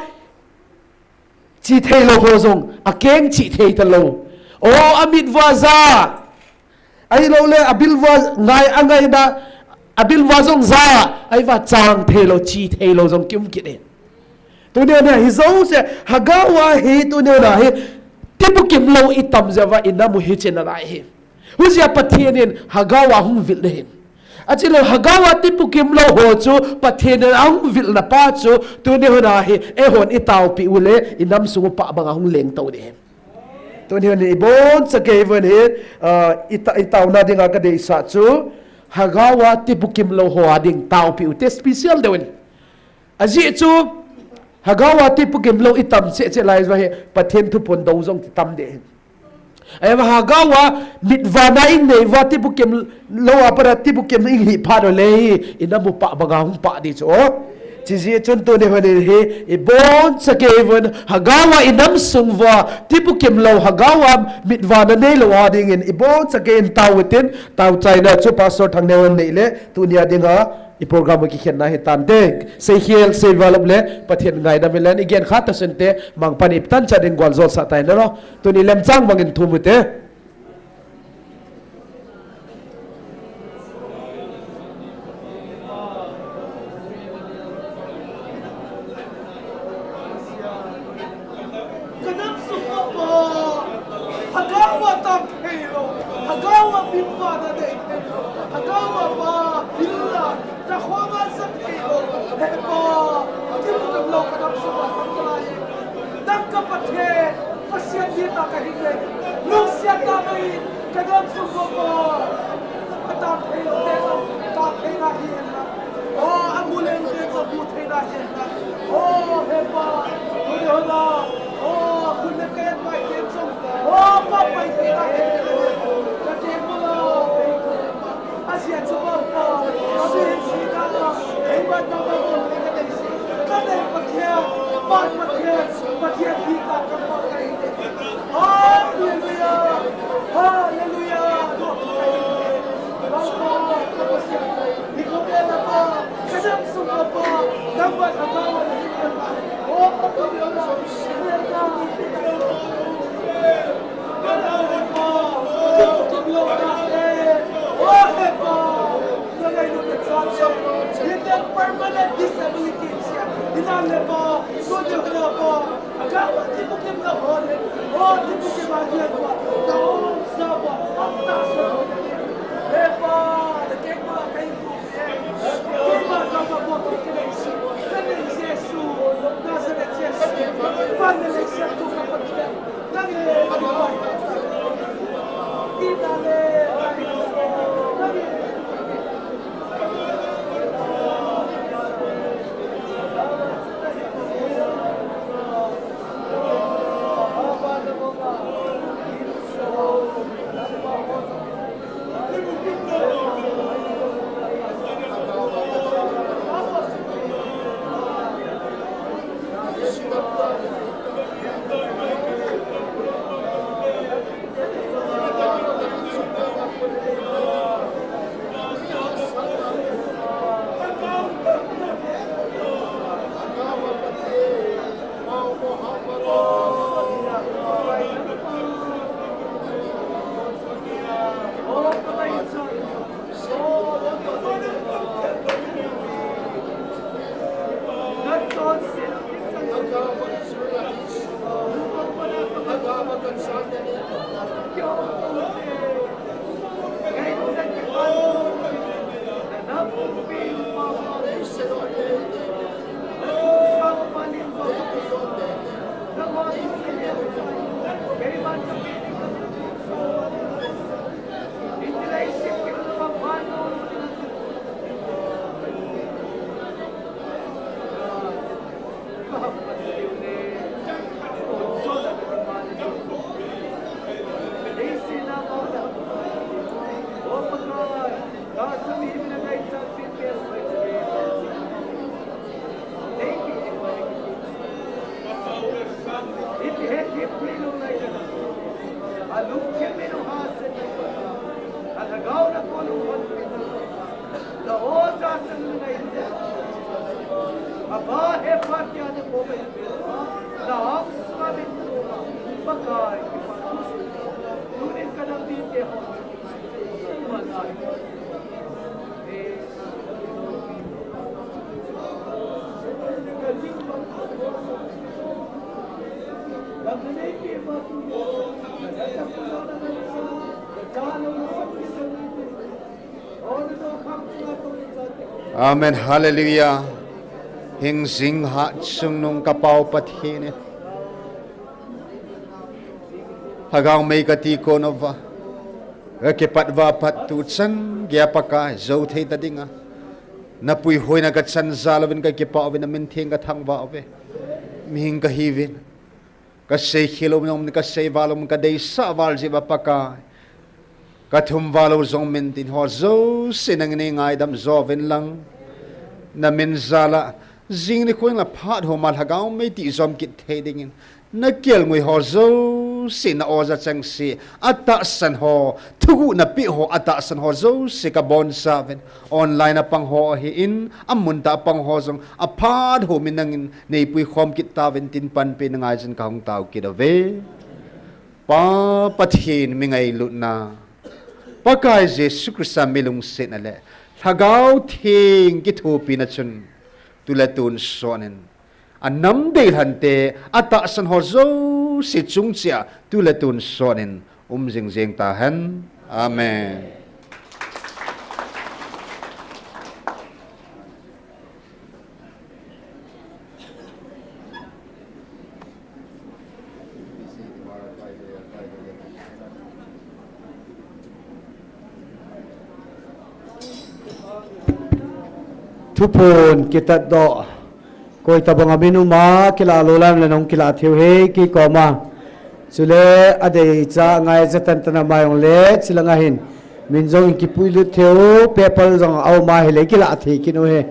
chi thei lou ho jong, akeng chi thei talou. O, amit uva ja. Ahilou le, abil uva ngai, angai na, abil uva jong ja, ahi uva chang thei lou, chi thei lou jong ki um kit e. Tuni na hi jo se, hagao a hi, tuni na hi, tibukim lou i tam jeh uva i nam u hi chen a lai hi. Hujeh a Pathen in hagao a hung vil na hin. Achi lou hagao a tibukim lou ho chu, Pathen in a hung vil na pa chu, tuni na hi, eihon i taopi u le, i nam sung u pa banga hung leng to di hin. Tuni hin i boncha kei uvin hi, ah, i ta, i taona dinga ka deisah chu, hagao a tibukim lou ho a ding taopi u te special deu in. Ajeh chu, hagao a tibukim lou i tam cheh cheh lai uva hi, Pathen thuphon dou jong ti tam de hin. Ahi uva hagao a mitvana i nei uva tibukim lou a pat a tibukim i hih phat u le hi, i nam u pa banga hung pa di chu. Chijeh chun tuni hun in hi, i boncha kei uvin, hagao a i nam sung uva, tibukim lou, hagao a mitvana nei lou a ding in, i boncha kei in tao u tin, tao chaina chu Pastor Thangneo in nei le, tuni a dinga, i program u kikhenna hi tan te, seikhel, seivalop le, Pathen ngaidam in len, i gen kha ta sun te, mangpan i tan cha ding gual jol sah tai na lo, tuni lemchang bangin thum u te. Lhagao a tang thei lou, lhagao a min vana nei thei lou, lhagao a pa, bil a, takhong a sa thei lou, he Pa, kimutam lou ka dam sung a tang ka lai. Nang ka Pathen, Pasian ding a ka hin le, lungsiat tah mai, ka dam sung a Pa, a tang thei lou te lou, tang thei na hi hen la. Oh, a mu leng leng jong mu thei na hen la. Oh, he Pa, tu ni hon a. Oh, khun le ken pai ken jong. Oh, pa pai thei na hen la. Ka ken mo la. A sia chu pa pa. A sia chu pa pa. Ei ba na ba ba ka dei si. Ka dei Pathen, pa Pathen, Pathen hi ka ka pa ka hi. Hallelujah. Hallelujah. Permanent disability. Lhagao a kimukim na hon, oh, kimukim a hian pa, na hon sa pa, ang ta sa hon. He Pa, na keng pa, kei pa, kei pa, ka pa, pa, kei nei si, kei nei Jesu, Nazareth Jesu, pa, na nei si, tu ka pa, kei, na nei, na nei, na nei, na nei. Amen. Hallelujah. Hingjing hatchungnung ka Pa-u Pathen in, Lhagao mei ka ti kon uva, ka kipat uva pat tu chan geiya Pakai, jou thei ta dinga na puihoina ka chan jal uvin ka kipah uvin, na min theng ka thangvah uve. Mihing ka hiuvin, ka seikhel u min, ka seival u min, ka deisah val jeh uva Pakai, ka thumval u jong min tin, ho jouse nangin nei ngaidam jo uvin lang, na min jal a jing nikho in la phat ho ma Lhagao mei ti jom kit thei dingin, na kelngoi ho jouse, na oja chengse a tahsan ho, thuguh na peh ho a tahsan ho jouse ka boncha uvin, online a pang ho ahin, amun tah a pang ho jong, aphat ho min nangin nei puikhom kit tauvin tin, panpina ngaijin ka hung tao kit uve. Pa Pathen mi ngailutna, Pakai Jesu Christa mi lungsetna le Lhagao Theng kithopina chun tu le tun sonin, a nam deilhen te, a tahsan ho jouse jouse chung cheh a tu le tun sot in um jing jeng tahen. Amen. Thuphon kitat doh. Koi tabang a min um a kilah lou lam le nahung kilah thei u hi kei koma. Chule adei cha ngai jatan tana mai ong le chilang a hin min jong in kipui lut thei u, paper jong a um a hile kilah thei kit u hi.